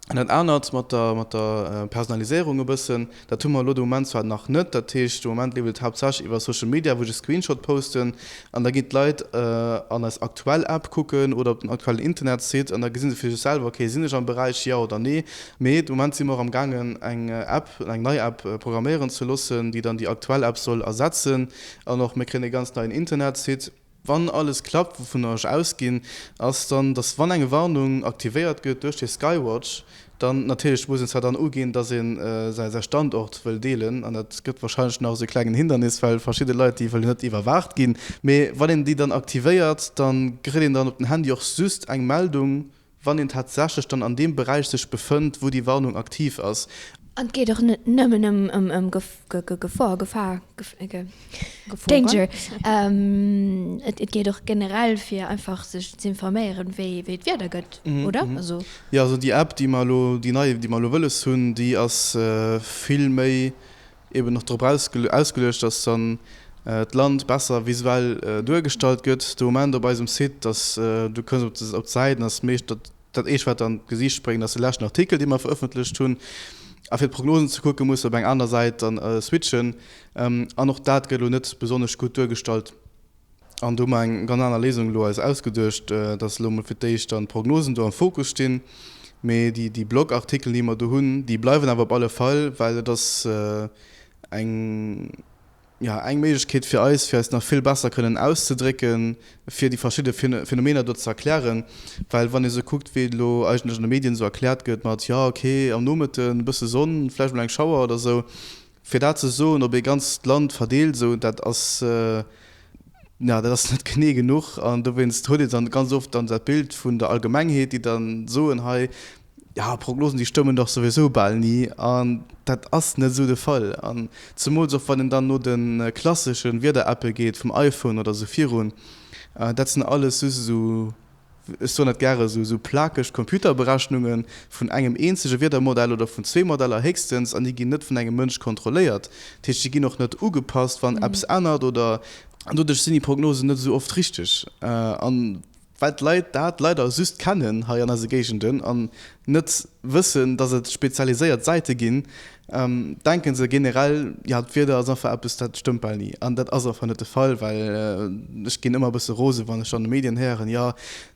An dat anert mat der, mat der Personaliséierung e bëssen, dat hu mer elo de Moment zwar nach net. Dat heescht, de Moment leeft et haaptsächlech iwwer Social Media, wou ech e Screenshot posten an da ginn d'Leit an eis aktuell App kucken oder op den aktuellen Internetsite an da gesi se fir sech selwer, okay, sinn ech am Beräich, jo oder nee. Mee de Moment si mer och am gaangen eng App, eng nei App programméieren ze loossen, déi dann déi aktuell App soll ersetzen. An och mir kréien e ganz neien Internetsite. Wann alles klappt, wouvunner ech ausginn, ass dann, dass wann eng Warnung aktivéiert gëtt duerch de Skywatch, dann natierlech muss een zwar dann uginn, dass ee säi Standort wëll deelen, an dat gëtt wahrscheinlech nach esou e klengen Hindernis, well verschidde Leit, déi wëllen net iwwerwaacht ginn, mee wann een déi dann aktivéiert, da kritt een dann op den Handy och just eng Meldung, wann een tatsächlech dann an deem Beräich sech befënnt, wou déi Warnung aktiv ass. An et geet och net nëmmen ëm Gefor, Gefahr, Danger, et geet och generell fir einfach sech z'informéieren, wéi d'Wieder gëtt, oder? Also. Jo, also déi App, déi mer elo, déi nei, déi mer elo wëlles hunn, déi ass vill méi eben och drop ausgeluecht, dass dann d'Land besser visuell duergestallt gëtt. De Moment op eisem Site, dass du kënns op d'Säit an ass meescht dat dat éischt wat an d'Gesiicht spréngt ass de leschten Artikel dee mer verëffentlecht hunn. A fir d'Prognosen ze kucken, muss de op eng aner Säit dann switchen. An och dat gëtt elo net besonnesch gutt duergestallt. An do hu mer eng ganz aner Léisung elo eis ausgeduecht, dass elo emol fir d'éischt dann d'Prognosen do am Fokus stinn. Mee déi, déi Blog-Artikeln, déi mer do hunn, déi bleiwen awer op alle Fall, well et ass eng. Jo, eng Méiglechkeet fir eis, fir eis nach vill besser kënnen auszedrécken, fir déi verschidde Phänomener do ze erklären. Well wann ee sou kuckt, wéi et elo eigentlech an de Medien esou erkläert gëtt mat, jo okay, am Nomëtten e bësse Sonn, vläicht mol eng Schauer oder sou, fir dat ze soen op ee ganzt Land verdeelt esou, dat ass, jo, dat ass net genee genuch. An dowéinst huet ee dann ganz oft dann dat Bild vun der Allgemengheet, déi dann soen, hei, ja, Prognosen, déi stëmmen dach souwisou bal ni. An dat ass net esou de Fall. An zemools och, wann een dann no de klassesche Wieder-Appe geet, vum iPhone oder esou virun, dat sinn alles just esou, ech soen dat gäre esou, esou plakeg Computerberechnunge vun engem eenzege Wiedermodell oder vun zwee Modeller héchstens, an déi ginn net vun engem Mënsch kontrolléiert. Dat heescht, déi ginn och net ugepasst, wann eppes ännert oder. An doduerch sinn déi Prognosen net esou oft richteg. An Well d'Leit dat leider just kennen hei an eise Géigenden an net wëssen, dass et spezialiséiert Säite ginn, denken se generell, jo d'Wieder ass einfach eppes, dat stëmmt bal ni. An dat ass einfach net de Fall, well ech ginn ëmmer e bësse rose wann ech an de Medien héieren, jo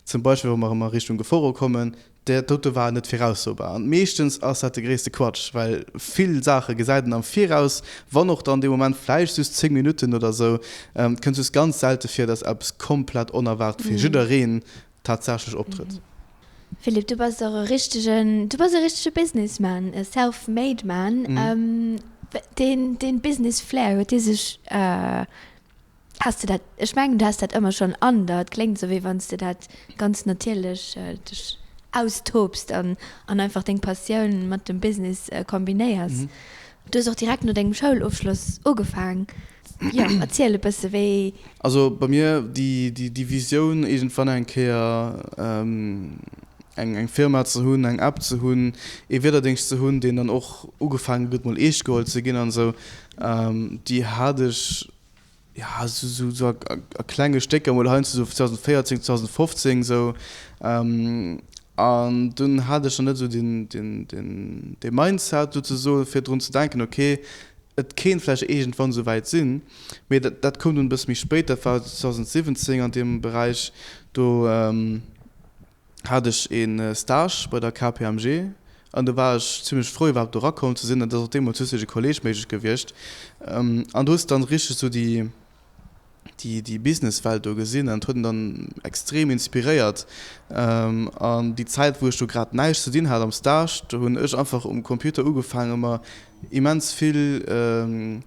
zum Beispill wa mer erëm a Richtung Gefore kommen, Dat dote war net viraussobar. An meeschtens ass dat de gréisste Quatsch, well vill Saache gesäit een am Viraus, wann och dann dee Moment vläicht just 10 Minutten oder sou. Et kënnt just ganz selte vir, dass eppes komplett onerwaart fir jiddereen tatsächlech optrëtt. Philippe, du bass och e richtegen, du bass e richtege Businessman, e self-made man. Deen, deen Business Flair, huet dee sech Has de dat, ech mengen du has dat ëmmer schonn an der, et kléngt esou wéi wann s de dat ganz natierlech dech austoobst an an einfach deng Passioun mat dem Business kombinéiers. Du hues och direkt no dengem Schoulofschloss ugefaang. Jo, erziel e bësse wéi. Also bei mir déi déi Visioun iergendwann eng Kéier eng eng Firma ze hunn, eng App ze hunn, ee Wiederdéngscht ze hunn, deen dann och ugefaange gëtt mol eescht geholl ze ginn an esou, déi hat ech ja, sou, sou, sou a, a klenge Stécker mol heiansdo sou 2014, 2015 sou. An dunn hat ech nach net sou den, den, den, dee Mindset souzesoen, fir drun ze denken, okay, et kéint vläicht iergendwann sou wäit sinn. Mee dat, dat koum dunn e bësse méi spéit, dat war 2017 an deem Beräich do. Hat ech ee Stage bei der KPMG an do war ech zimlech frou iwwerhaapt do erakomm ze sinn. Dat ass och deemools just duerch e Kolleeg méiglech gewiescht. An do hues de dann richteg esou déi, déi, déi Businesswelt do gesinn an et huet en dann extrem inspiréiert. An déi Zäit wou ech do grad näischt ze dinn hat am Stage, do hunn ech einfach um Computer ugefaange mer immens vill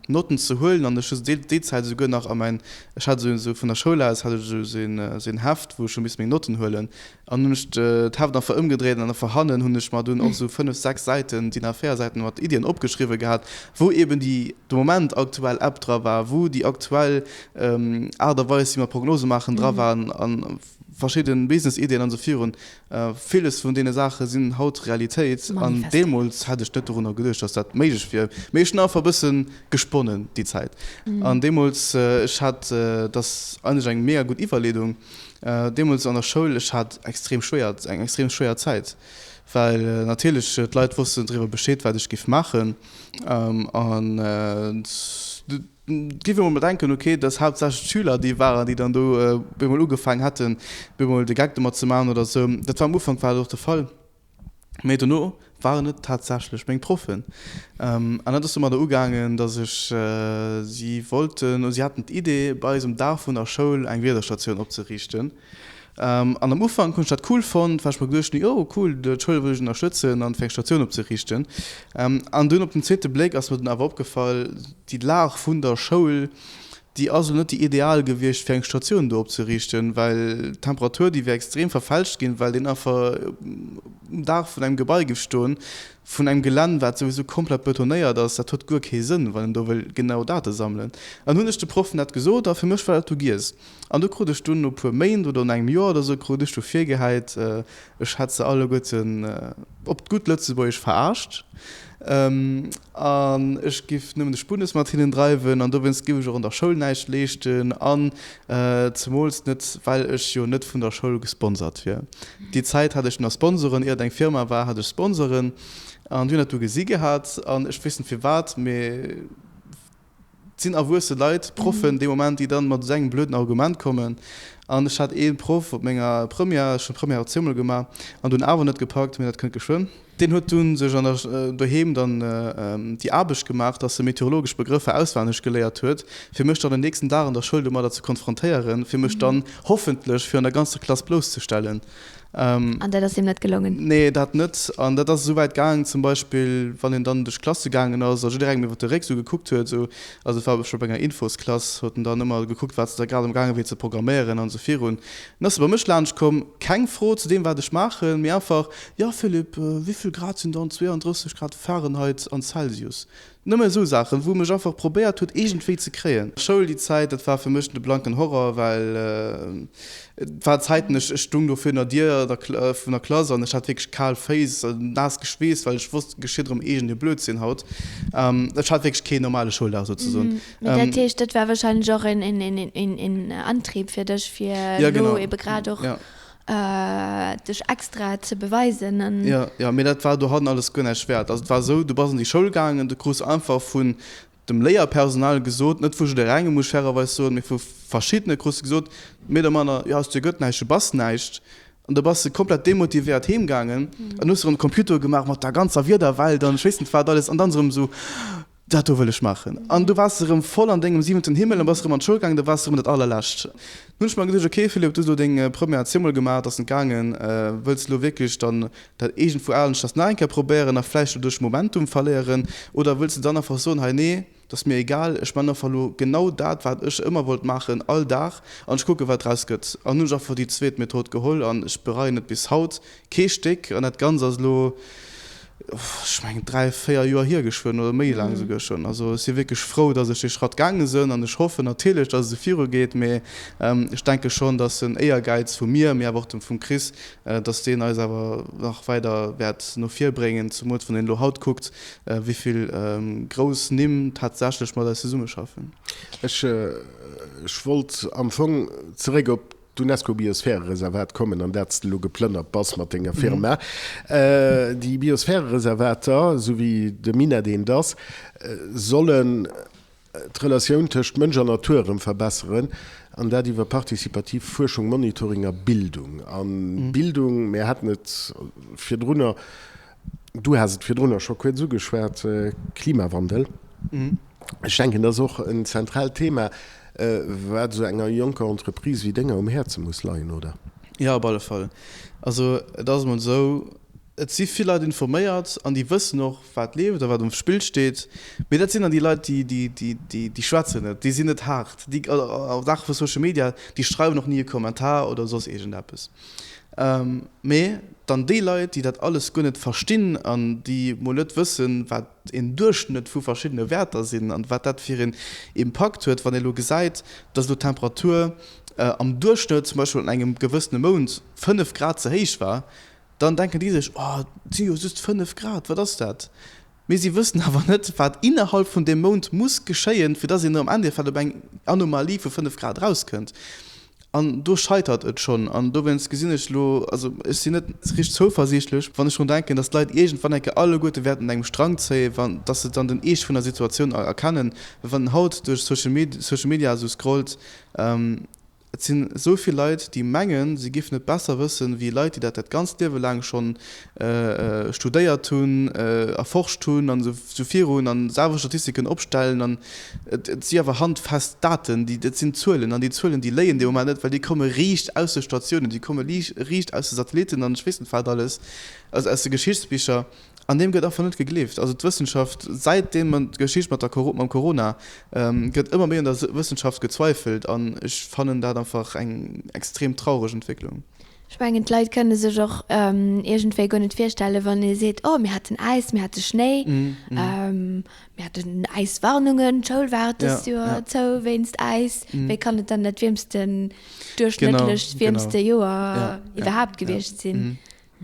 Notten ze huelen an ech hu se déi Zäit esouguer nach a mäin, ech hat esou vun der Schoul aus hat ech esou een Heft wou ech hu missen meng Notten huelen an hunn ech d'Heft einfach ëmgedréit an einfach hannen hunn ech mer dunn och esou 5, 6 Säiten, DIN A4 Säiten mat Iddien opgeschriwwe gehat, wou eben déi de Moment aktuell App dra war, wou déi aktuell Aart a Weis wéi mer Prognose maachen dra waren an verschidden Business-Iddien an esou virun. Villes vun deene Saache sinn haut Realitéit an deemools hätt ech net dorunner geduecht, datt dat méiglech wier. Mee ech hunn einfach e bësse gesponnen déi Zäit. An deemools, ech hat, dat ass eigentlech eng mega gutt Iwwerleedung, deemools an der Schoul, ech hat extrem schwéier, eng extrem schwéier Zäit, well natierlech d'Leit wossten driwwer Bescheed, wat ech géif maachen an Et géif ee mol denken, ok, et ass haaptsächlech d'Schüler, déi waren, déi dann do op eemol ugefaangen hätten, op eemol de Geck domat ze maachen oder esou. Dat war am Ufank war dat och de Fall, mee dono waren et tatsächlech meng Proffen. An dat ass domadder ugaangen, datt ech, si wollten, oder si haten d'Idee, bei eis um Daach vun der Schoul eng Wiederstatioun opzeriichten. An am Ufank hunn ech dat cool fonnt, well ech mer geduecht hunn, jo cool, d'Schoul wëll ech ënnerstëtzen an fir eng Statioun opzeriichten. An dunn op den zweete Bléck ass mer dunn awer opgefall, déi Lag vun der Schoul, déi ass elo net déi ideal gewiescht fir eng Statioun do opzeriichten, well d'Temperatur, déi wär extrem verfälscht ginn, well deen einfach um Daach vun engem Gebai géif stoen, vun engem Gelänn wat souwisou komplett betonéiert ass. Dat huet guer kee Sënn, wann een do wëll genau Date sammelen. An hunn ech de Proffen dat gesot a fir mech war dat du giess. An du krut ech dunn no puer Méint oder no engem Joer oder sou krut ech du virgehäit, ech hätt se alleguerten op gutt Lëtzebuergesch verarscht an ech giff nëmmen de Spunnes mat hinnen dreiwen an dowéinst giff ech och an der Schoul näischt leeschten an zemools net well ech jo net vun der Schoul gesponsert wier. Déi Zäit hat ech nach Sponsoren, iert eng Firma war hat ech Sponsoren an déi hunn dat du gesi gehat an ech weess net firwat, mee Et sinn erwuesse Leit, Proffen dee Moment, déi dann mat esou engem blöden Argument kommen. An ech hat ee Proff op menger Première, ech hunn d'Première zweemol gemaach an dunn awer net gepackt, mee dat kënnt geschwënn. Deen huet dunn sech an der doheem dann déi Aarbecht gemaach, dass e meteorologesch Begrëffer auswenneg geléiert huet, fir mech dann den nächsten Dag an der Schoul domadder ze konfrontéieren, fir mech dann hoffentlech virun der ganzer Klass blousszestellen. An dat ass him net gelongen? Nee, dat net. An dat ass esou wäit gaangen, zum Beispill, wann een dann duerch d'Klasse gaangen ass a jidderengem iwwer de Réck esou gekuckt huet, esou, also et war scho bei enger Infosklass, huet en dann ëmmer gekuckt, wat se da grad am gaange wier ze programméieren an esou virun. Dann ass e bei mech laanscht komm, keng Fro zu deem, wat ech maachen, mee einfach, Jo, Philippe, wéi vill Grad sinn dann 32 Grad Fahrenheit an Celsius? Nëmme esou Saachen, wou e mech einfach probéiert huet iergendwéi ze kréien. Schoul déi Zäit, dat war fir mech de blanken Horror, well et war Zäiten, ech stung do virun der Dier vun der Klass an ech hat wierklech kal Féiss, naass geschweesst, well ech wosst, et geschitt erëm iergend e Blödsinn haut. Ech hat wierklech keen normale Schouldag souzesoen. Mee dat heescht, dat war wahrscheinlech och en Antrieb fir dech, fir elo ebe grad och dech extra ze beweisen an. Jo, jo, mee dat war dohannen alles guer näischt wäert. Also et war esou, du bass an déi Schoul gaangen, du krus einfach vun dem Léierpersonal gesot, net vu jidderengem, muss ech fairerweis soen, mee vu verschiddene krus de gesot, méi oder manner, jo, aus dir gëtt näischt, du bass näischt. An da bass de komplett demotivéiert heem gaangen an hues erëm de Computer ugemaach mat der ganzer Wiederwelt an ech weess net wat alles an dann erëm esou, Dat do wëll ech maachen. An du waars erëm voll an dengem siwenten Himmel an bass erëm an d'Schoul gaangen, da waars de erëm dat allerlescht. Dunn hunn ech mer geduecht, ok Philippe, du hues elo deng Première zweemol gemaach, et ass net gaangen, wëlls de elo wierklech dann dat iergendwou aneschters nach eng Kéier probéieren a vläicht doduerch Momentum verléieren oder wëlls de dann einfach soen, hei nee, et ass mir egal, ech man einfach elo genau dat, wat ech ëmmer wollt maachen, all Dag an ech kucken, wat draus gëtt. An hunn ech einfach déi zweet Method geholl an ech bereien et bis haut kee Stéck an dat Ganzt ass elo, ech mengen 3, 4 Joer hier geschwënn oder méi laang esouguer schonn. Also ech si wierklech frou, datt ech dee Schratt gaange sënn an ech hoffen natierlech, datt et esou virugeet, mee ech denke schonn, datt den Éiergäiz vu mir, mee awer och dem vum Chris, datt deen eis awer nach weider wäert no vir bréngen, zemools wann een elo haut kuckt, wéi vill grouss Nimm tatsächlech mat eis zesummeschaffen. Ech wollt am Fong zeréck op d'UNESCO-Biosphärereservat kommen, an dat s de elo geplënnert bass mat denger Firma. Déi Biosphärereservater, esou wéi de Minett eent ass, sollen d'Relatioun tëscht Mënsch an Natur erëm verbesseren, an dat iwwer participativ Fuerschung, Monitoring a Bildung. A Bildung, mir haten et virdrunner, du has et virdrunner scho kuerz ugeschwat, Klimawandel. Ech denken, dat ass och en zentraalt Thema, wat esou enger jonker Entreprise wéi denger um Häerze muss leien, oder? Jo, op alle Fall. Also et ass emol esou, et si vill Leit informéiert an déi wëssen och, wat leeft a wat um Spill steet. Mee dat sinn dann déi Leit, déi schwätzen net, déi sinn net haart, déi a Saache vu Social Media, déi schreiwen och ni e Kommentar oder soss iergendeppes. Mee dann déi Leit, déi dat alles guer net verstinn an déi mol net wëssen, wat een Duerchschnëtt vu verschiddene Wäerter sinn an wat dat fir een Impakt huet, wann ee lo gesäit, dass elo d'Temperatur am Duerchschnëtt zum Beispill an engem gewëssene Mount 5 Grad ze héich war, dann denken déi sech, oh, et si jo just 5 Grad, wat ass dat? Mee si wëssen awer net, wat innerhalb vun deem Mount muss geschéien, fir dass een am Endeffekt op eng Anomalie vu 5 Grad erauskënnt. An do scheitert et schonn. An dowéinst gesinn ech elo, also ech sinn net richteg zouversiichtlech, wann ech drun denken, dass d'Leit iergendwann eng Kéier alleguerte wäerten un engem Strang zéien, wann, dass se dann den Eescht vun der Situatioun erkennen. Well wann een haut duerch Social Media esou scrollt, et sinn esou vill Leit, déi mengen, se géifen et besser wëssen, wéi Leit, déi dat dat ganzt Liewe laang schonn studéiert hunn, erforscht hunn an esou virun an selwer Statistiken opstellen. An et si awer handfest Daten, déi, dat sinn Zuelen an déi Zuelen, déi léien dee Moment net, well déi komme riicht aus de Statiounen, déi komme riicht aus de Satellitten an ech weess net wat alles, also aus de Geschichtsbicher. An deem gëtt einfach net gegleeft. Also d'Wëssenschaft, säitdeem man d'Geschicht mat der mam Corona, gëtt ëmmer méi un der Wëssenschaft gezweifelt an ech fannen dat einfach eng extrem traureg Entwécklung. Ech mengen, d'Leit kënne sech och iergendwéi guer net virstellen, wann ee seet, oh mir haten Äis, mir hate Schnéi, mir haten Äiswarnungen, d'Schoul war dëst Joer zou wéinst Äis. Wéi kann et dann dat wiermsten, duerchschnëttlech wiermste Joer iwwerhaapt gewiescht sinn?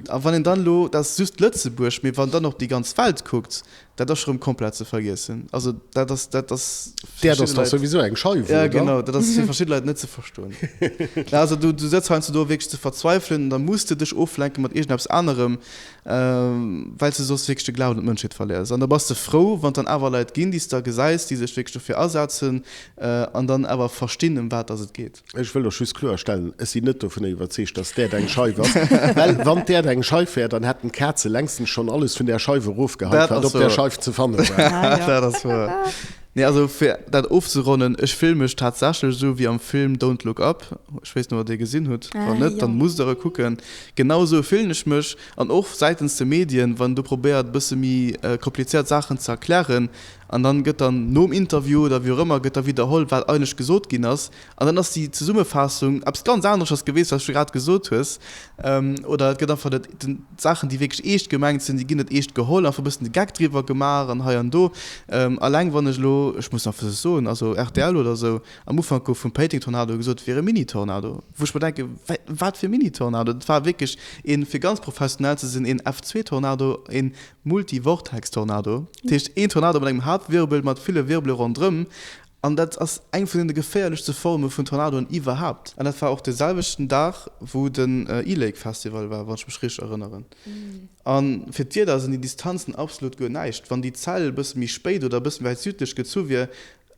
A wann een dann elo, dat ass just Lëtzebuerg, mee wann dann och déi ganz Welt kuckt. Dat ass scho rëm komplett ze vergiessen. Also dat ass, dat ass fir D'Äerd ass dach souwisou eng Scheif, oder? Ja, genau, dat ass fir verschidde Leit net ze verstoen. Also du, du sëtz heiansdo do wierklech ze verzweifelen an da muss de dech oflenke mat iergendeppes anerem, well s de soss wierklech de Glawen un d'Mënschheet verléiers. An da bass de frou, wann et dann awer Leit ginn, déi s de da gesäis, déi sech wierklech dofir asetzen an dann awer verstinn, ëm wat dass et geet. Ech wëll och just kloerstellen, ech sinn net dovunner iwwerzeegt, dass d'Äerd eng Scheif ass, well wann d'Äerd eng Scheif wär, dann hätten d'Kaze längstens schonn alles vun där Scheif erofgeheit, wat op där Scheif ze fanne war. Dat ass wuer. Nee, also fir dat ofzeronnen, ech fille mech tatsächlech esou wéi am Film Don't Look Up. Ech weess net, ob der dee gesinn hutt. Wann net, dann musst der e kucken. Genau esou fillen ech mech. An och säitens de Medien, wann do probéiert e bësse méi komplizéiert Saachen ze erklären, An dann gëtt dann nom Interview oder wéi och ëmmer gëtt da widderholl, wat eigentlech gesot ginn ass. An dann ass déi Zesummefaassung eppes ganz aneschters geweest, wat s du grad gesot hues. Oder et gëtt einfach net, d'Saachen, déi wierklech eescht gemengt sinn, déi ginn net eescht geholl, einfach e bëssen de Geck driwwer gemaach an hei an do. Alleng wann ech elo, ech muss einfach soen, also rtl oder esou, am Ufank gouf vum Péiteng-Tornado gesot, et wier e Mini-Tornado, wou ech mer denken, wat fir e Mini-Tornado? Dat war wierklech een, fir ganz professionell ze sinn, een F2-Tornado, een Multi-Vortex-Tornado, dat heescht een Tornado mat engem Haaptwirbel mat ville Wirbele ronderëm, an dat ass eng vun den geféierlechste Forme vun Tornadoen iwwerhaapt. An dat war och de selwechten Dag wou den E-Lake Festival war, wann ech mech richteg erënneren. A fir d'Wieder sinn déi Distanzen absolut guer näischt. Wann déi Zell e bësse méi spéit oder e bësse méi wäit südlech gezu wier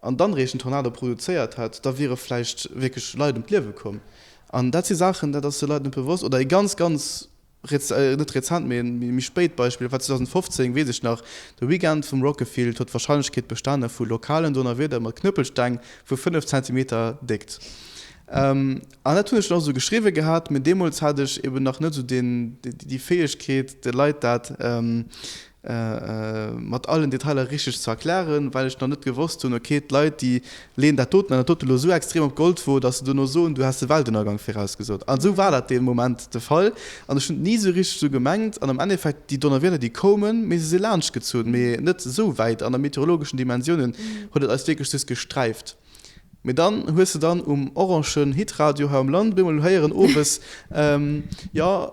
an dann eréischt en Tornado produzéiert hätt, da wiere vläicht wierklech Leit ëm d'Liewe komm. An dat si Saachen, dat ass de Leit net bewosst. Oder e ganz, ganz net rezent, mee e méi spéit Beispill, dat war 2015, weess ech nach, de Weekend vum Rockefield huet d'Warscheinlechkeet bestane vu lokalen Donnerwieder mat Knëppelsteng vu 5 Zentimeter Déckt. An dat hunn ech dann och esou geschriwwe gehat, mee deemools hat ech eben nach net esou deen, déi Fäegkeet, de Leit dat mat allen Detailer richteg ze erklären, well ech nach net gewosst hunn, ok, d'Leit, déi leeën dat doten an dat dote lo esou extrem op d'Goldwo, datt se duerno soen, du häss de Weltënnergang virausgesot. An esou war dat dee Moment de Fall. An ech hunn et ni esou richteg esou gemengt. An am Endeffekt, déi Donnerwieder, déi koumen, mee se si laanschtgezunn, mee net esou wäit. An a meteorologeschen Dimensiounen huet et eis wierklech just gesträift. Mee dann hues de dann um orangen Hitradio hei am Land op eemol héieren owes, Jo,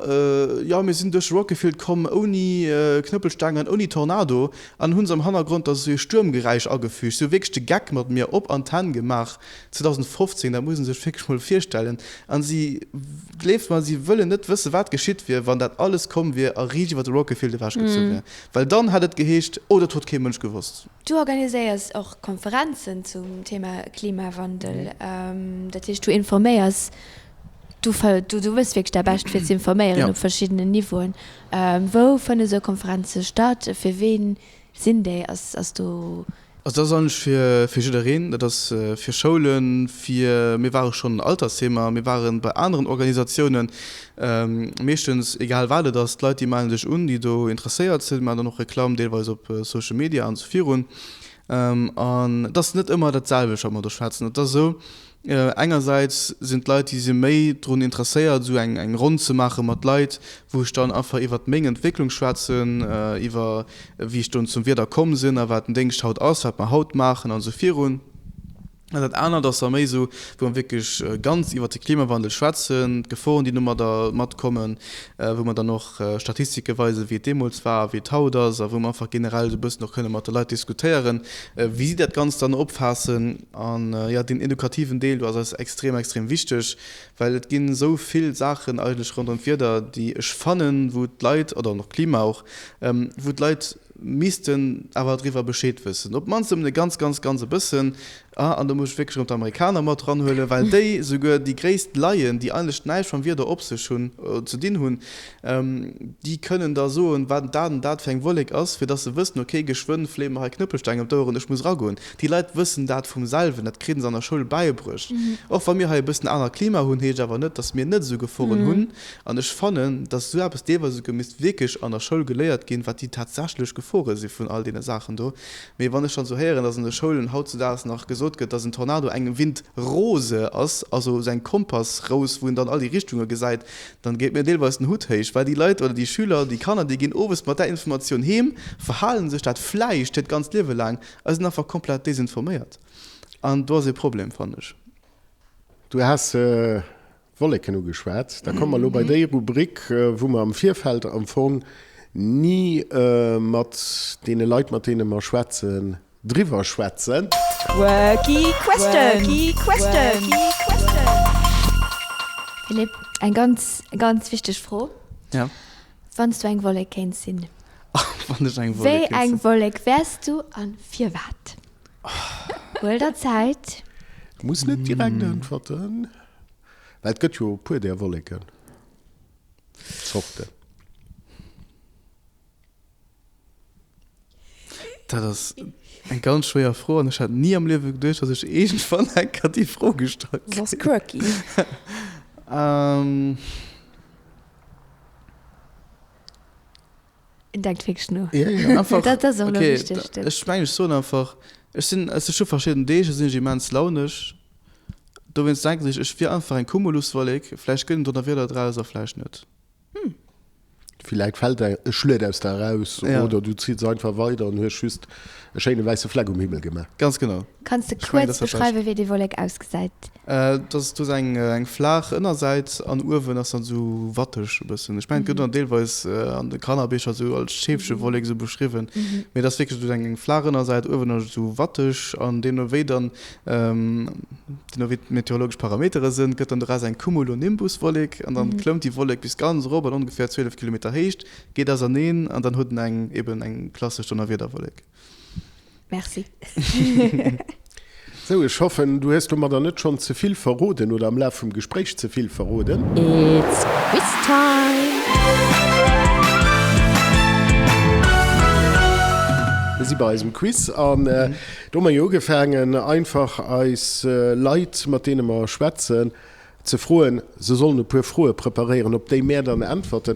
jo, mir sinn duerch de Rockefield komm ouni Knëppelsteng an ouni Tornado. An hunn se am Hannergrond da sou ee Stuermgeräisch agefügt. Se hu wierklech de Geck mat mir op Antenn gemaach 2015, dat muss ee sech wierklech mol virstellen. An si, gleeft mer, si wëllen net wëssen, wat geschitt wier, wann dat alles komm wier a riicht iwwer de Rockefield ewechgezu wier. Well dann hätt et geheescht, Oh, dat huet kee Mënsch gewosst. Du organiséiers och Konferenzen zum Thema Klimawandel. Dat heescht, du informéiers, du du méchs wierklech däi Bescht fir ze informéieren op verschiddenen Niveauen. Wou fënne sou Konferenze statt? Fir ween sinn déi? Ass ass do. Also dat ass eigentlech fir fir jiddereen. Dat ass fir Schoulen, fir, mir ware schonn an Altersheemer, mir ware bei aneren Organisatiounen. Meeschtens, egal wat et ass, d'Leit déi mellen sech un, déi do interesséiert sinn, maachen dann och Reklamm deelweis op Social Media an esou virun. An et ass net ëmmer dat selwecht wat mer do schwätzen. Et ass esou, engersäits sinn d'Leit déi si méi drun interesséiert esou eng eng Ronn ze maache mat Leit, wou ech dann einfach iwwert meng Entwécklung schwätzen, iwwer wéi ech do zum Wieder komm sinn a wat den Déngscht haut ass, wat mer haut maachen an esou virun. An dat anert ass da méi esou, wou mer wierklech ganz iwwert de Klimawandel schwätzen, d'Geforen, déi domadder matkommen, wou mer dann och Statistike weisen, wéi et deemools war a wéi et haut ass, a wou mer einfach generell esou e bëssen och kënne mat de Leit diskutéieren, wéi si dat Ganzt dann opfaassen. An, jo, deen edukativen Deel do ass eis extrem, extrem wichteg, well et ginn esou vill Saachen eigentlech ronderëm d'Wieder, déi ech fannen, wou d'Leit, oder och Klima och, wou d'Leit missten awer driwwer Bescheed wëssen, op d'mannst nëmmen e ganz, ganz, ganz e bëssen. Ah, an do muss ech wierklech erëm d'Amerikaner mat eranhuelen, well déi souguer déi gréisst Laien, déi eigentlech näischt mam Wieder op sech hunn, ze dinn hunn, déi kënnen da soen, wat dat an dat fir eng Wollek ass, fir dass se wëssen, okay, geschwënn fléie mer hei Knëppelsteng ëm d'Oueren, ech muss eragoen. Déi Leit wëssen dat vum selwen, dat kritt se an der Schoul bäibruecht. Och wa mir hei e bëssen anert Klima hunn, heescht awer net, dass mir net esou Geforen hunn. An ech fannen, dass esou eppes deelweis esouguer misst wierklech an der Schoul geléiert ginn, wat déi tatsächlech Gefore si vun all deene Saachen do. Mee wann ech dann esou héieren, dass an de Schoulen hautzudaags nach gesot gëtt, dass en Tornado eng Windrose ass, also esou eng Kompassrous, wou een dann all déi Richtunge gesäit, dann geet mir deelweis den Hutt héich, well déi Leit oder déi Schüler, déi Kanner, déi ginn owes mat där Informatioun heem, verhalen sech dat vläicht hiert ganzt Liewe laang a sinn einfach komplett desinforméiert. An do ass ee Problem, fannen ech. Du has Wolleken ugeschwat. Da komme mer elo bei déi Rubrik, wou mer am Virfeld am Fong. Ni mat deene Leit, mat deene mer schwätzen, driwwer schwätzen. Quirky Question! Philippe, eng ganz, ganz wichteg Fro. Ja. Wann s du eng Wollek kéints sinn. Wann ech eng Wollek kéint sinn. Wéi eng Wollek wäers du an firwat? Huel der Zäit. Muss net direkt äntwerten, well et gëtt jo e puer där Wolleken. Zorten. Dat ass eng ganz schwéier Fro an ech hat ni am Liewe geduecht, datt ech iergendwann eng Kéier déi Fro gestallt kréien. Dat ass quirky. En denkt wierklech no. Ja, ja. Einfach, Dat ass och elo okay, wichteg. Ech mengen, ech soen einfach, ech sinn, also ech hu verschidden Deeg, do sinn ech immens launesch. Dowéinst denken ech, ech wier einfach eng Cumuluswollek, vläicht gëtt en Donnerwieder draus a vläicht net. Villäit fält e Schluet aus der eraus Ja. oder du zitt einfach weider an hues just e schéine wäisse Fleck um Himmel gemaach. Ganz genau. Kanns de Ech mengen, kuerz dat ass dat beschreiwen, wéi déi Wollek ausgesäit? Dat ass, du hues eng, eng flaach Ënnersäit an uewen ass dann esou watteg e bëssen. Ech mengen, et gëtt dann deelweis an de Kannerbicher esou als Scheefchewollek esou beschriwwen. Mee et ass wierklech, du hues eng, eng flaach Ënnersäit, uewen ass et esou watteg an deemno wéi dann, deemno wéi d'meteorologesch Parametere sinn, gëtt dann doraus eng Cumulonimbuswollek an dann klëmmt déi Wollek bis ganz erop an ongeféier 12 Kilometer Héicht, geet auserneen an dann huet en eng, eben eng klassesch Donnerwiederwollek. Merci. Sou, ech hoffen, du hues domadder net schonn ze vill verroden oder am Laf vum Gespréich ze vill verroden. It's quiz time! Mir si bei eisem Quiz an do hu mer jo ugefaangen, einfach eis Leit, mat deene mer schwätzen, ze froen, se sollen e puer Froe preparéieren, op déi mär dann äntwerten.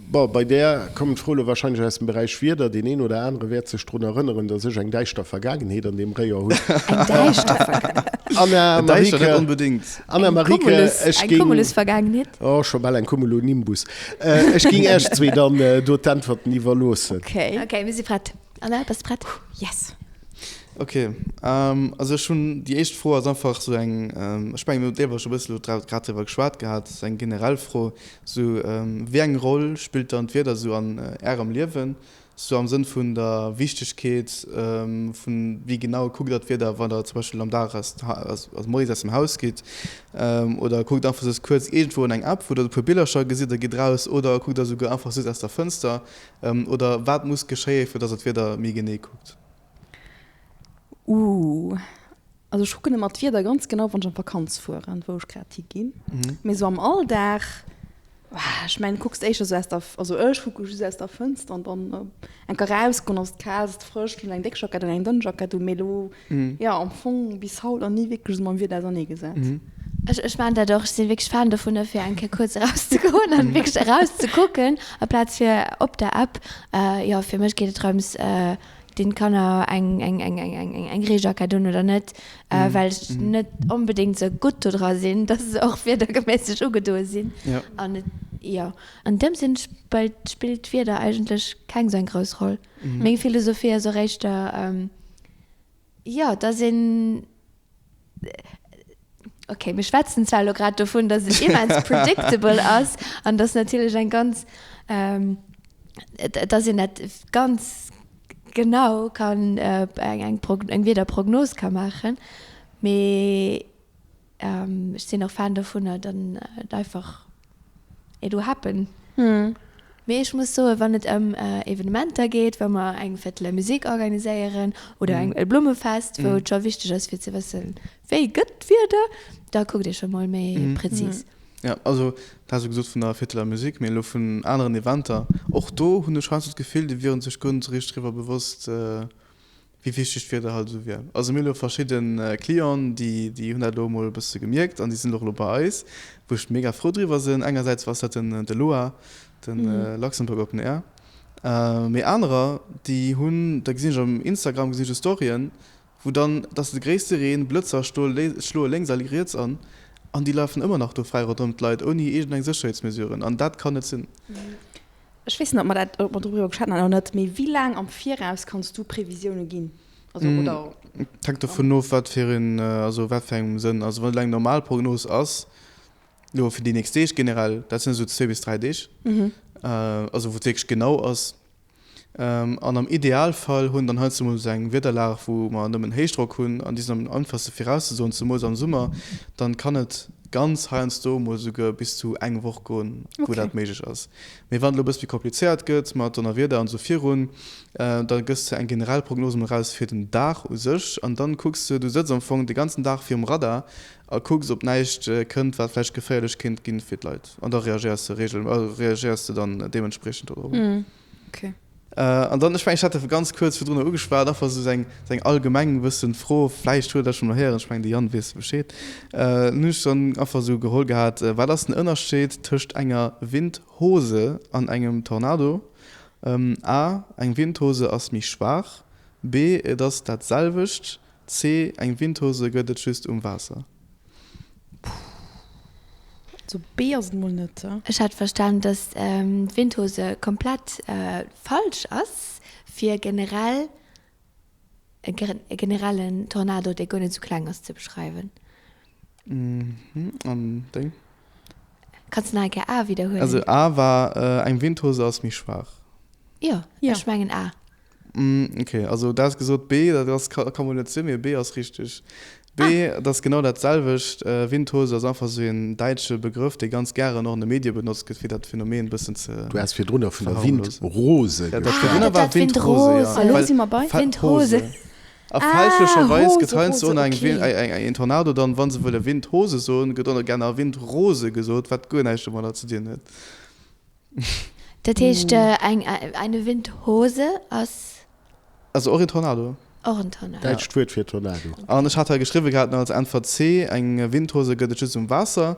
Bon, bei där kommen d'Fro elo wahrscheinlech aus dem Beräich Wieder. Deen een oder anere wäert sech drun erënneren, dass ech eng däischter Vergaangenheet an deem Réier hunn. Eng däischter Vergaangenheet? Anna, Däischter net Marieke, onbedéngt. Anna, Eng Marieke, Cumulus, ech eng géing. Cumulusvergaangenheet? Oh, scho bal eng Cumulonimbus. Ech géing Iech zwee dann do d'Äntwerten iwwerloossen. Okay. Okay, mir si prett. Anna, bass de prett? Yes. Ok, also ech hunn, déi éischt Fro ass einfach esou eng, ech mengen mir hunn deelweis scho e bësse lo grad driwwer geschwat gehat, esou eng generell Fro, esou wéi eng Roll spillt dann d'Wieder esou an Ärem Liewen, esou am Sënn vun der Wichtegkeet vun wéi genau kuckt der d'Wieder wann der zum Beispill am Dag aus, also moies aus dem Haus gitt oder kuckt einfach soss kuerz iergendwou an eng App wou der e puer Billercher gesitt a gitt raus oder kuckt der esouguer einfach soss aus der Fënster oder wat muss geschéie fir datt der d'Wieder méi genee kuckt? Ooh, also ech kucken ëmmer d'Wieder ganz genau wann ech an d'Vakanz fueren, wou ech grad higinn. Mee sou am Alldag, ech mengen du kucks éischter sou aus der, also ech kucke just aus der Fënster an dann eng Kéier rausgoen, ass et kal, ass et frësch, hunn eng déck Jackett an eng dënn Jackett un. Mee elo, jo am Fong bis haut nach ni wierklech sou mam Wieder auserneegesat. Ech, ech maachen dat och. Ech si wierklech Fan dovunner fir eng Kéier kuerz erauszegoen an wierklech erauszekucken aplaz fir op der App. Jo, fir mech geet et drëms, dinn d'Kanner eng eng eng eng eng eng eng Reejackett un oder net, well ech net onbedéngt sou gutt do dra sinn, dass se och wiedergeméisseg ugedoe sinn. An et, jo, an deem Sinn spillt spillt d'Wieder eigentlech keng sou eng grouss Roll. Meng Philosophie ass och éischter, jo, dass een, Ok, mir schwätzen zwar elo grad dovun, dass et immens predictable ass an dass natierlech eng ganz, dass een dat ganz genau kann eng eng Wiederprognos ka maachen, mee ech sinn och Fan dovunner, dann et einfach It will happen. Mee ech muss soen, wann et ëm Evenementer geet, wa mer eng Fête de la Musique organiséieren oder eng e Blummefest, wou et scho wichteg ass fir ze wëssen, wéi gëtt d'Wieder, da kuckt ee scho mol méi prezis. Jo, also dat has du gesot vun der Fête de la Musique, mee elo vun aneren Eventer, och do hunn ech heiansdo d'Gefill, déi wiere sech guer net esou richteg driwwer bewosst, wéi wichteg d'Wieder halt esou wier. Also mir hu elo verschidde Clienten, déi déi hunn dat elo emol e bësse gemierkt an déi sinn och elo bei eis, wou ech mega frou driwwer sinn. Engersäits ass dat den de LOA, de Luxembourg Open Air, mee anerer déi hunn, da gesinn ech am Instagram gesinn ech esou Storyen, wou dann, et ass de gréisste Reen, Blëtzer schloe lénks a riets an an déi lafen ëmmer nach do fräi ronderëm d'Leit ouni iergendeng Sécherheetsmesuren an dat kann net sinn. Ech weess net, ob mer dat, ob mer doriwwer geschwat hunn oder net, mee wéi laang am Viraus kanns du Previsioune ginn? Also, oder. Et hänkt dovun of, wat fir een, also wat fir engem Sënn. Also wann et eng normal Prognos ass. Lo fir déi nächst Deeg generell, dat sinn esou zwee bis dräi Deeg, also wou et wierklech genau ass. An am Idealfall hunn dann heiansdo mol esou eng Wiederlag, wou mer nëmmen Héichdrock hunn an déi sinn am einfachste virauszesoen, zemools am Summer. Dann kann et ganz heiansdo mol esouguer bis zu eng Woch goen, wou dat méiglech ass. Mee wann et elo e bësse méi komplizéiert gëtt mat Donnerwieder an esou virun, da gëss de eng generell Prognose mol eraus fir den Dag u sech an dann kucks de, du sëtz am Fong de ganzen Dag virum Radar A kucks, ob näischt kënnt, wat vläicht geféierlech kéint ginn fir d'Leit. An da reagéiers de regel, reagéiers de dann deementspriechend dodrop. Okay. An dann, ech mengen, ech hat dat ganz kuerz virdrunner ugeschwat, einfach esou eng, eng allgemeng bëssen Fro, vläicht huet Der dat scho mol héieren, ech mengen, de Yann weess Bescheed. Dann hunn ech dann einfach esou geholl gehat, Wat ass den Ënnerscheed tëscht enger Windhose an engem Tornado? A, Eng Windhose ass méi schwaach. B, Et ass dat selwecht. C, Eng Windhose gëtt et just um Waasser. Also B ass et mol net. Ech hat verstan, dass d'Windhose komplett falsch ass fir generell e generellen Tornado, dee guer net esou kleng ass, ze beschreiwen. An déng? Kanns de nach eng Kéier A widderhuelen? Also A war, eng Windhose ass méi schwaach. Jo, ech mengen A. Ok, also dat ass gesot. B, dat ass, ka mol net sinn, mee B ass richteg. B, dat ass genau dat selwecht. Windhose ass einfach esou een däitsche Begrëff, dee ganz gären och an de Medie benotzt gëtt, fir dat Phänomen e bëssen ze Du has virdrunner vun der Windrose geschwat. Dat virdrunner war Windrose, jo. A lo si mer bei? Windhose. A fälschlecherweis gëtt heiansdo och nach eng, een Tornado dann, wa se wëlle Windhose soen, gëtt och nach gär nach Windrose gesot, wat guer näischt domadder ze dinn huet. Dat heescht, eng eine Windhose ass. Also och een Tornado. Och en Tornado. Däitscht Wuert fir Tornado. An ech hat hei geschriwwe gehat nach als Äntwert C, eng Windhose gëtt et just um Waasser.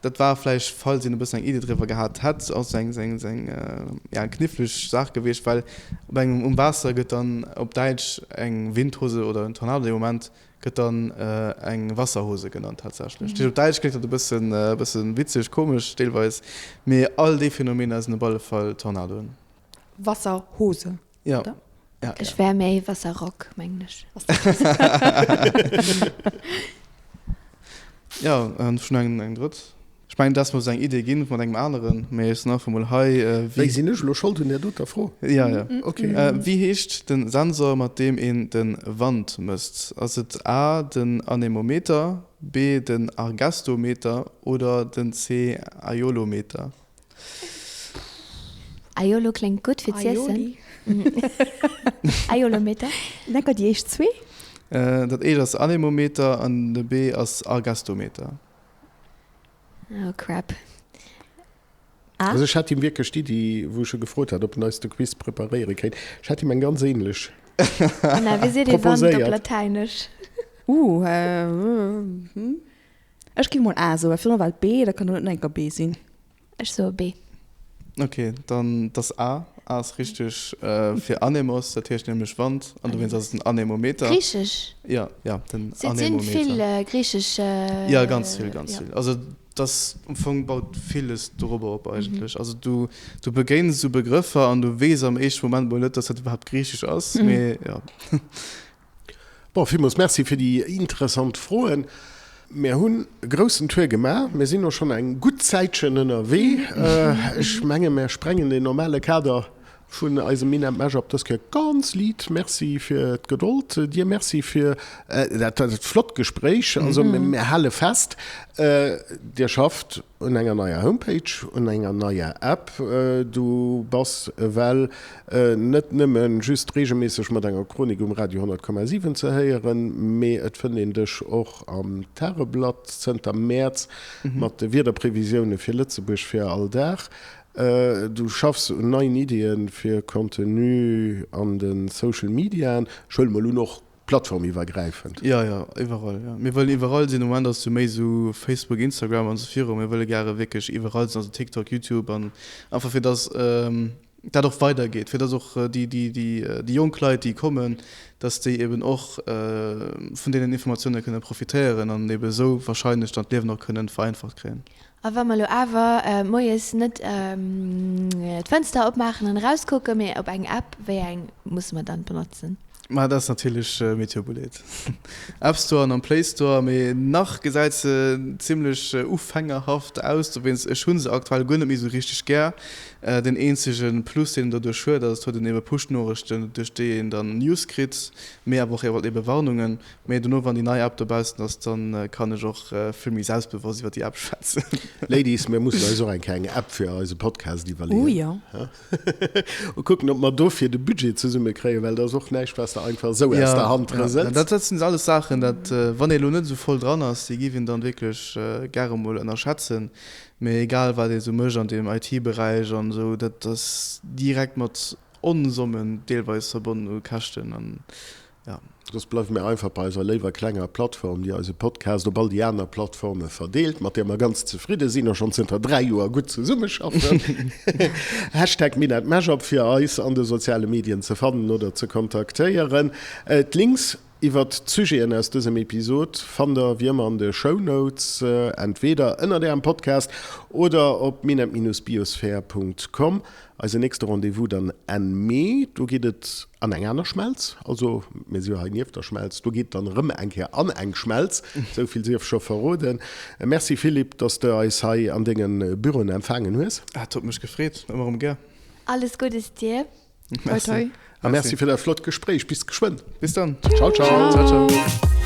Dat war vläicht, falls een e bëssen eng Iddi driwwer gehat hätt, och sou eng, sou eng, sou eng, ja, eng kniffleg Saach gewiescht, well op engem, um Waasser gëtt dann op Däitsch eng Windhose oder en Tornado dee Moment Gëtt dann eng Wasserhose genannt tatsächlech. Dat heescht op Däitsch kléngt dat e bëssen, e bëssen witzeg, komesch deelweis, mee all déi Phänomener sinn op alle Fall Tornadoen. Wasserhose, Ja, oder? ja, ja. Ech wär méi Wasserrock, mengen ech. Jo, an ech hunn eng, eng drëtt. Ech mengen, dat ass mer esou eng Idee ginn mat engem aneren, mee ech sinn einfach mol hei. Wéi, sinn ech elo Schold un där doter Fro? Jo, jo. Ok. Wéi heescht den Sensor, mat deem een de Wand mësst? Ass et A, den Anemometer, B, den Argastometer oder den C, Aiolometer? Aiolo kléngt gutt fir z'iessen. Aiolometer. Lecker déi éischt zwee. Dat éischt ass Anemometer an de B ass Argastometer. Oh crap. Ah. Also ech hat him wierklech d'Iddi, wou ech e gefrot hat, ob en eis de Quiz preparéiere kéint, ech hat him eng ganz ähnlech Anna, wéi seet ee Wand op proposéiert. Latäinesch? Uh, hm. Ech géif mol A soen, well virdrun war et B, da kann et net nach eng Kéier B sinn. Ech soe B. Ok, dann 't ass A. A ass richteg fir Anemos, dat heescht nämlech Wand, an dowéinst ass et den Anemometer. Griichesch? Jo, jo, den Anemometer. Si sinn vill griichesch. Jo, ganz vill, ganz vill. Also 't ass am Fong baut villes dorobber op eigentlech. Also du, du begéins esou Begrëffer an du weess am éischte Moment mol net, dass dat iwwerhaapt griichesch ass, mee jo. Bon, villmools Merci fir déi interessant Froen. Mir hunn e groussen Tour gemaach. Mir sinn elo schonn eng gutt Zäitchen ënnerwee. Ech menge mir sprengen den normale Kader vun eisem Minett Mashup dës Kéier ganz liit. Merci fir d'Gedold. Dir Merci fir dat flott Gespréich. Also mir hale fest, Dir schafft un enger neier Homepage, un enger neier App. Du bass ewell net nëmme just reegelméisseg mat enger Chronik um Radio 100,7 ze héieren, mee et fënnt een dech och am Tageblatt zënter Mäerz mat de Wiederprevisioune fir Lëtzebuerg fir all Dag. Du schaffs un neien Iddie fir Contenu an de Social Mediaen. Ech huele mol un och Plattformiwwergräifend. Jo, jo, iwwerall, jo. Mir wëllen iwwerall sinn. Am Moment ass jo méi esou Facebook, Instagram an esou viru. Mir wëlle gäre wierklech iwwerall sinn, also TikTok, YouTube an einfach fir dass dat och weidergeet, fir dass och déi, déi, déi, déi jonk Leit, déi kommen, dass déi eben och vun deenen Informatioune kënne profitéieren an ebe esou wahrscheinlech dann d'Liewen och kënnen vereinfacht kréien. A wa mer elo awer moies net d'Fënster opmaachen an erauskucken, mee op eng App, wéi eng musse mer dann benotzen? Ma dat ass natierlech Meteor Bullet. App Store an am Play Store, mee nach gesäit se zimmlech ufängerhaft aus, dowéinst ech hu se aktuell guer net méi sou richteg gär. Den eenzege Plus deen en doduerch huet ass et huet en ebe Push-Norichten duerch déi een dann News kritt, mee awer och ebe Warnungen. Mee dono wann déi nei App dobaussen ass, dann kann ech och vill méi selbstbewosst iwwer déi App schwätzen. Ladies, mir mussen eis och eng kleng App fir eise Podcast iwwerleeën. Oh jo. Mol kucken, ob mer dofir de Budget zesumme kréien, well dat ass och näischt, wat s de einfach esou aus der Hand rësels. Dat sinn alles Saachen, dat, wann ee elo net esou voll dran ass, déi géif een dann wierklech gäre mol ënnerschätzen. Mee egal wat ee sou mécht an deem IT-Beräich an esou, dat ass direkt mat Onsommen deelweis verbonnen u Käschten an jo. Soss bleiwe mir einfach bei eiser léiwer klenger Plattform, déi eise Podcast op all déi aner Plattforme verdeelt, mat där mer ganz zefridde sinn a schonn zënter 3 Joer gutt zesummeschaffen. Hashtag MinetMashup fir eis an de soziale Medien ze fannen oder ze kontaktéieren. D'Links iwwert d'Sujeten aus dësem Episod fannt der wéi ëmmer an de Shownotes, entweeder ënnert ärem Podcast oder op minett-biosphere.com. Eisen nächste Rendez-vous dann Enn Mee, do geet et an eng aner Schmelz, also mir si jo hei nieft der Schmelz, do geet et dann erëm eng Kéier an eng Schmelz, esou vill sief scho verroden. Merci Philippe, dass de eis hei an denge Büroen empfaangen hues. Et huet mech gefreet, ëmmer erëm gär. Alles Guddes dir. Toi toi. A merci fir dat flott Gespréich. Bis geschwënn. Bis dann. Ciao ciao. Ciao ciao.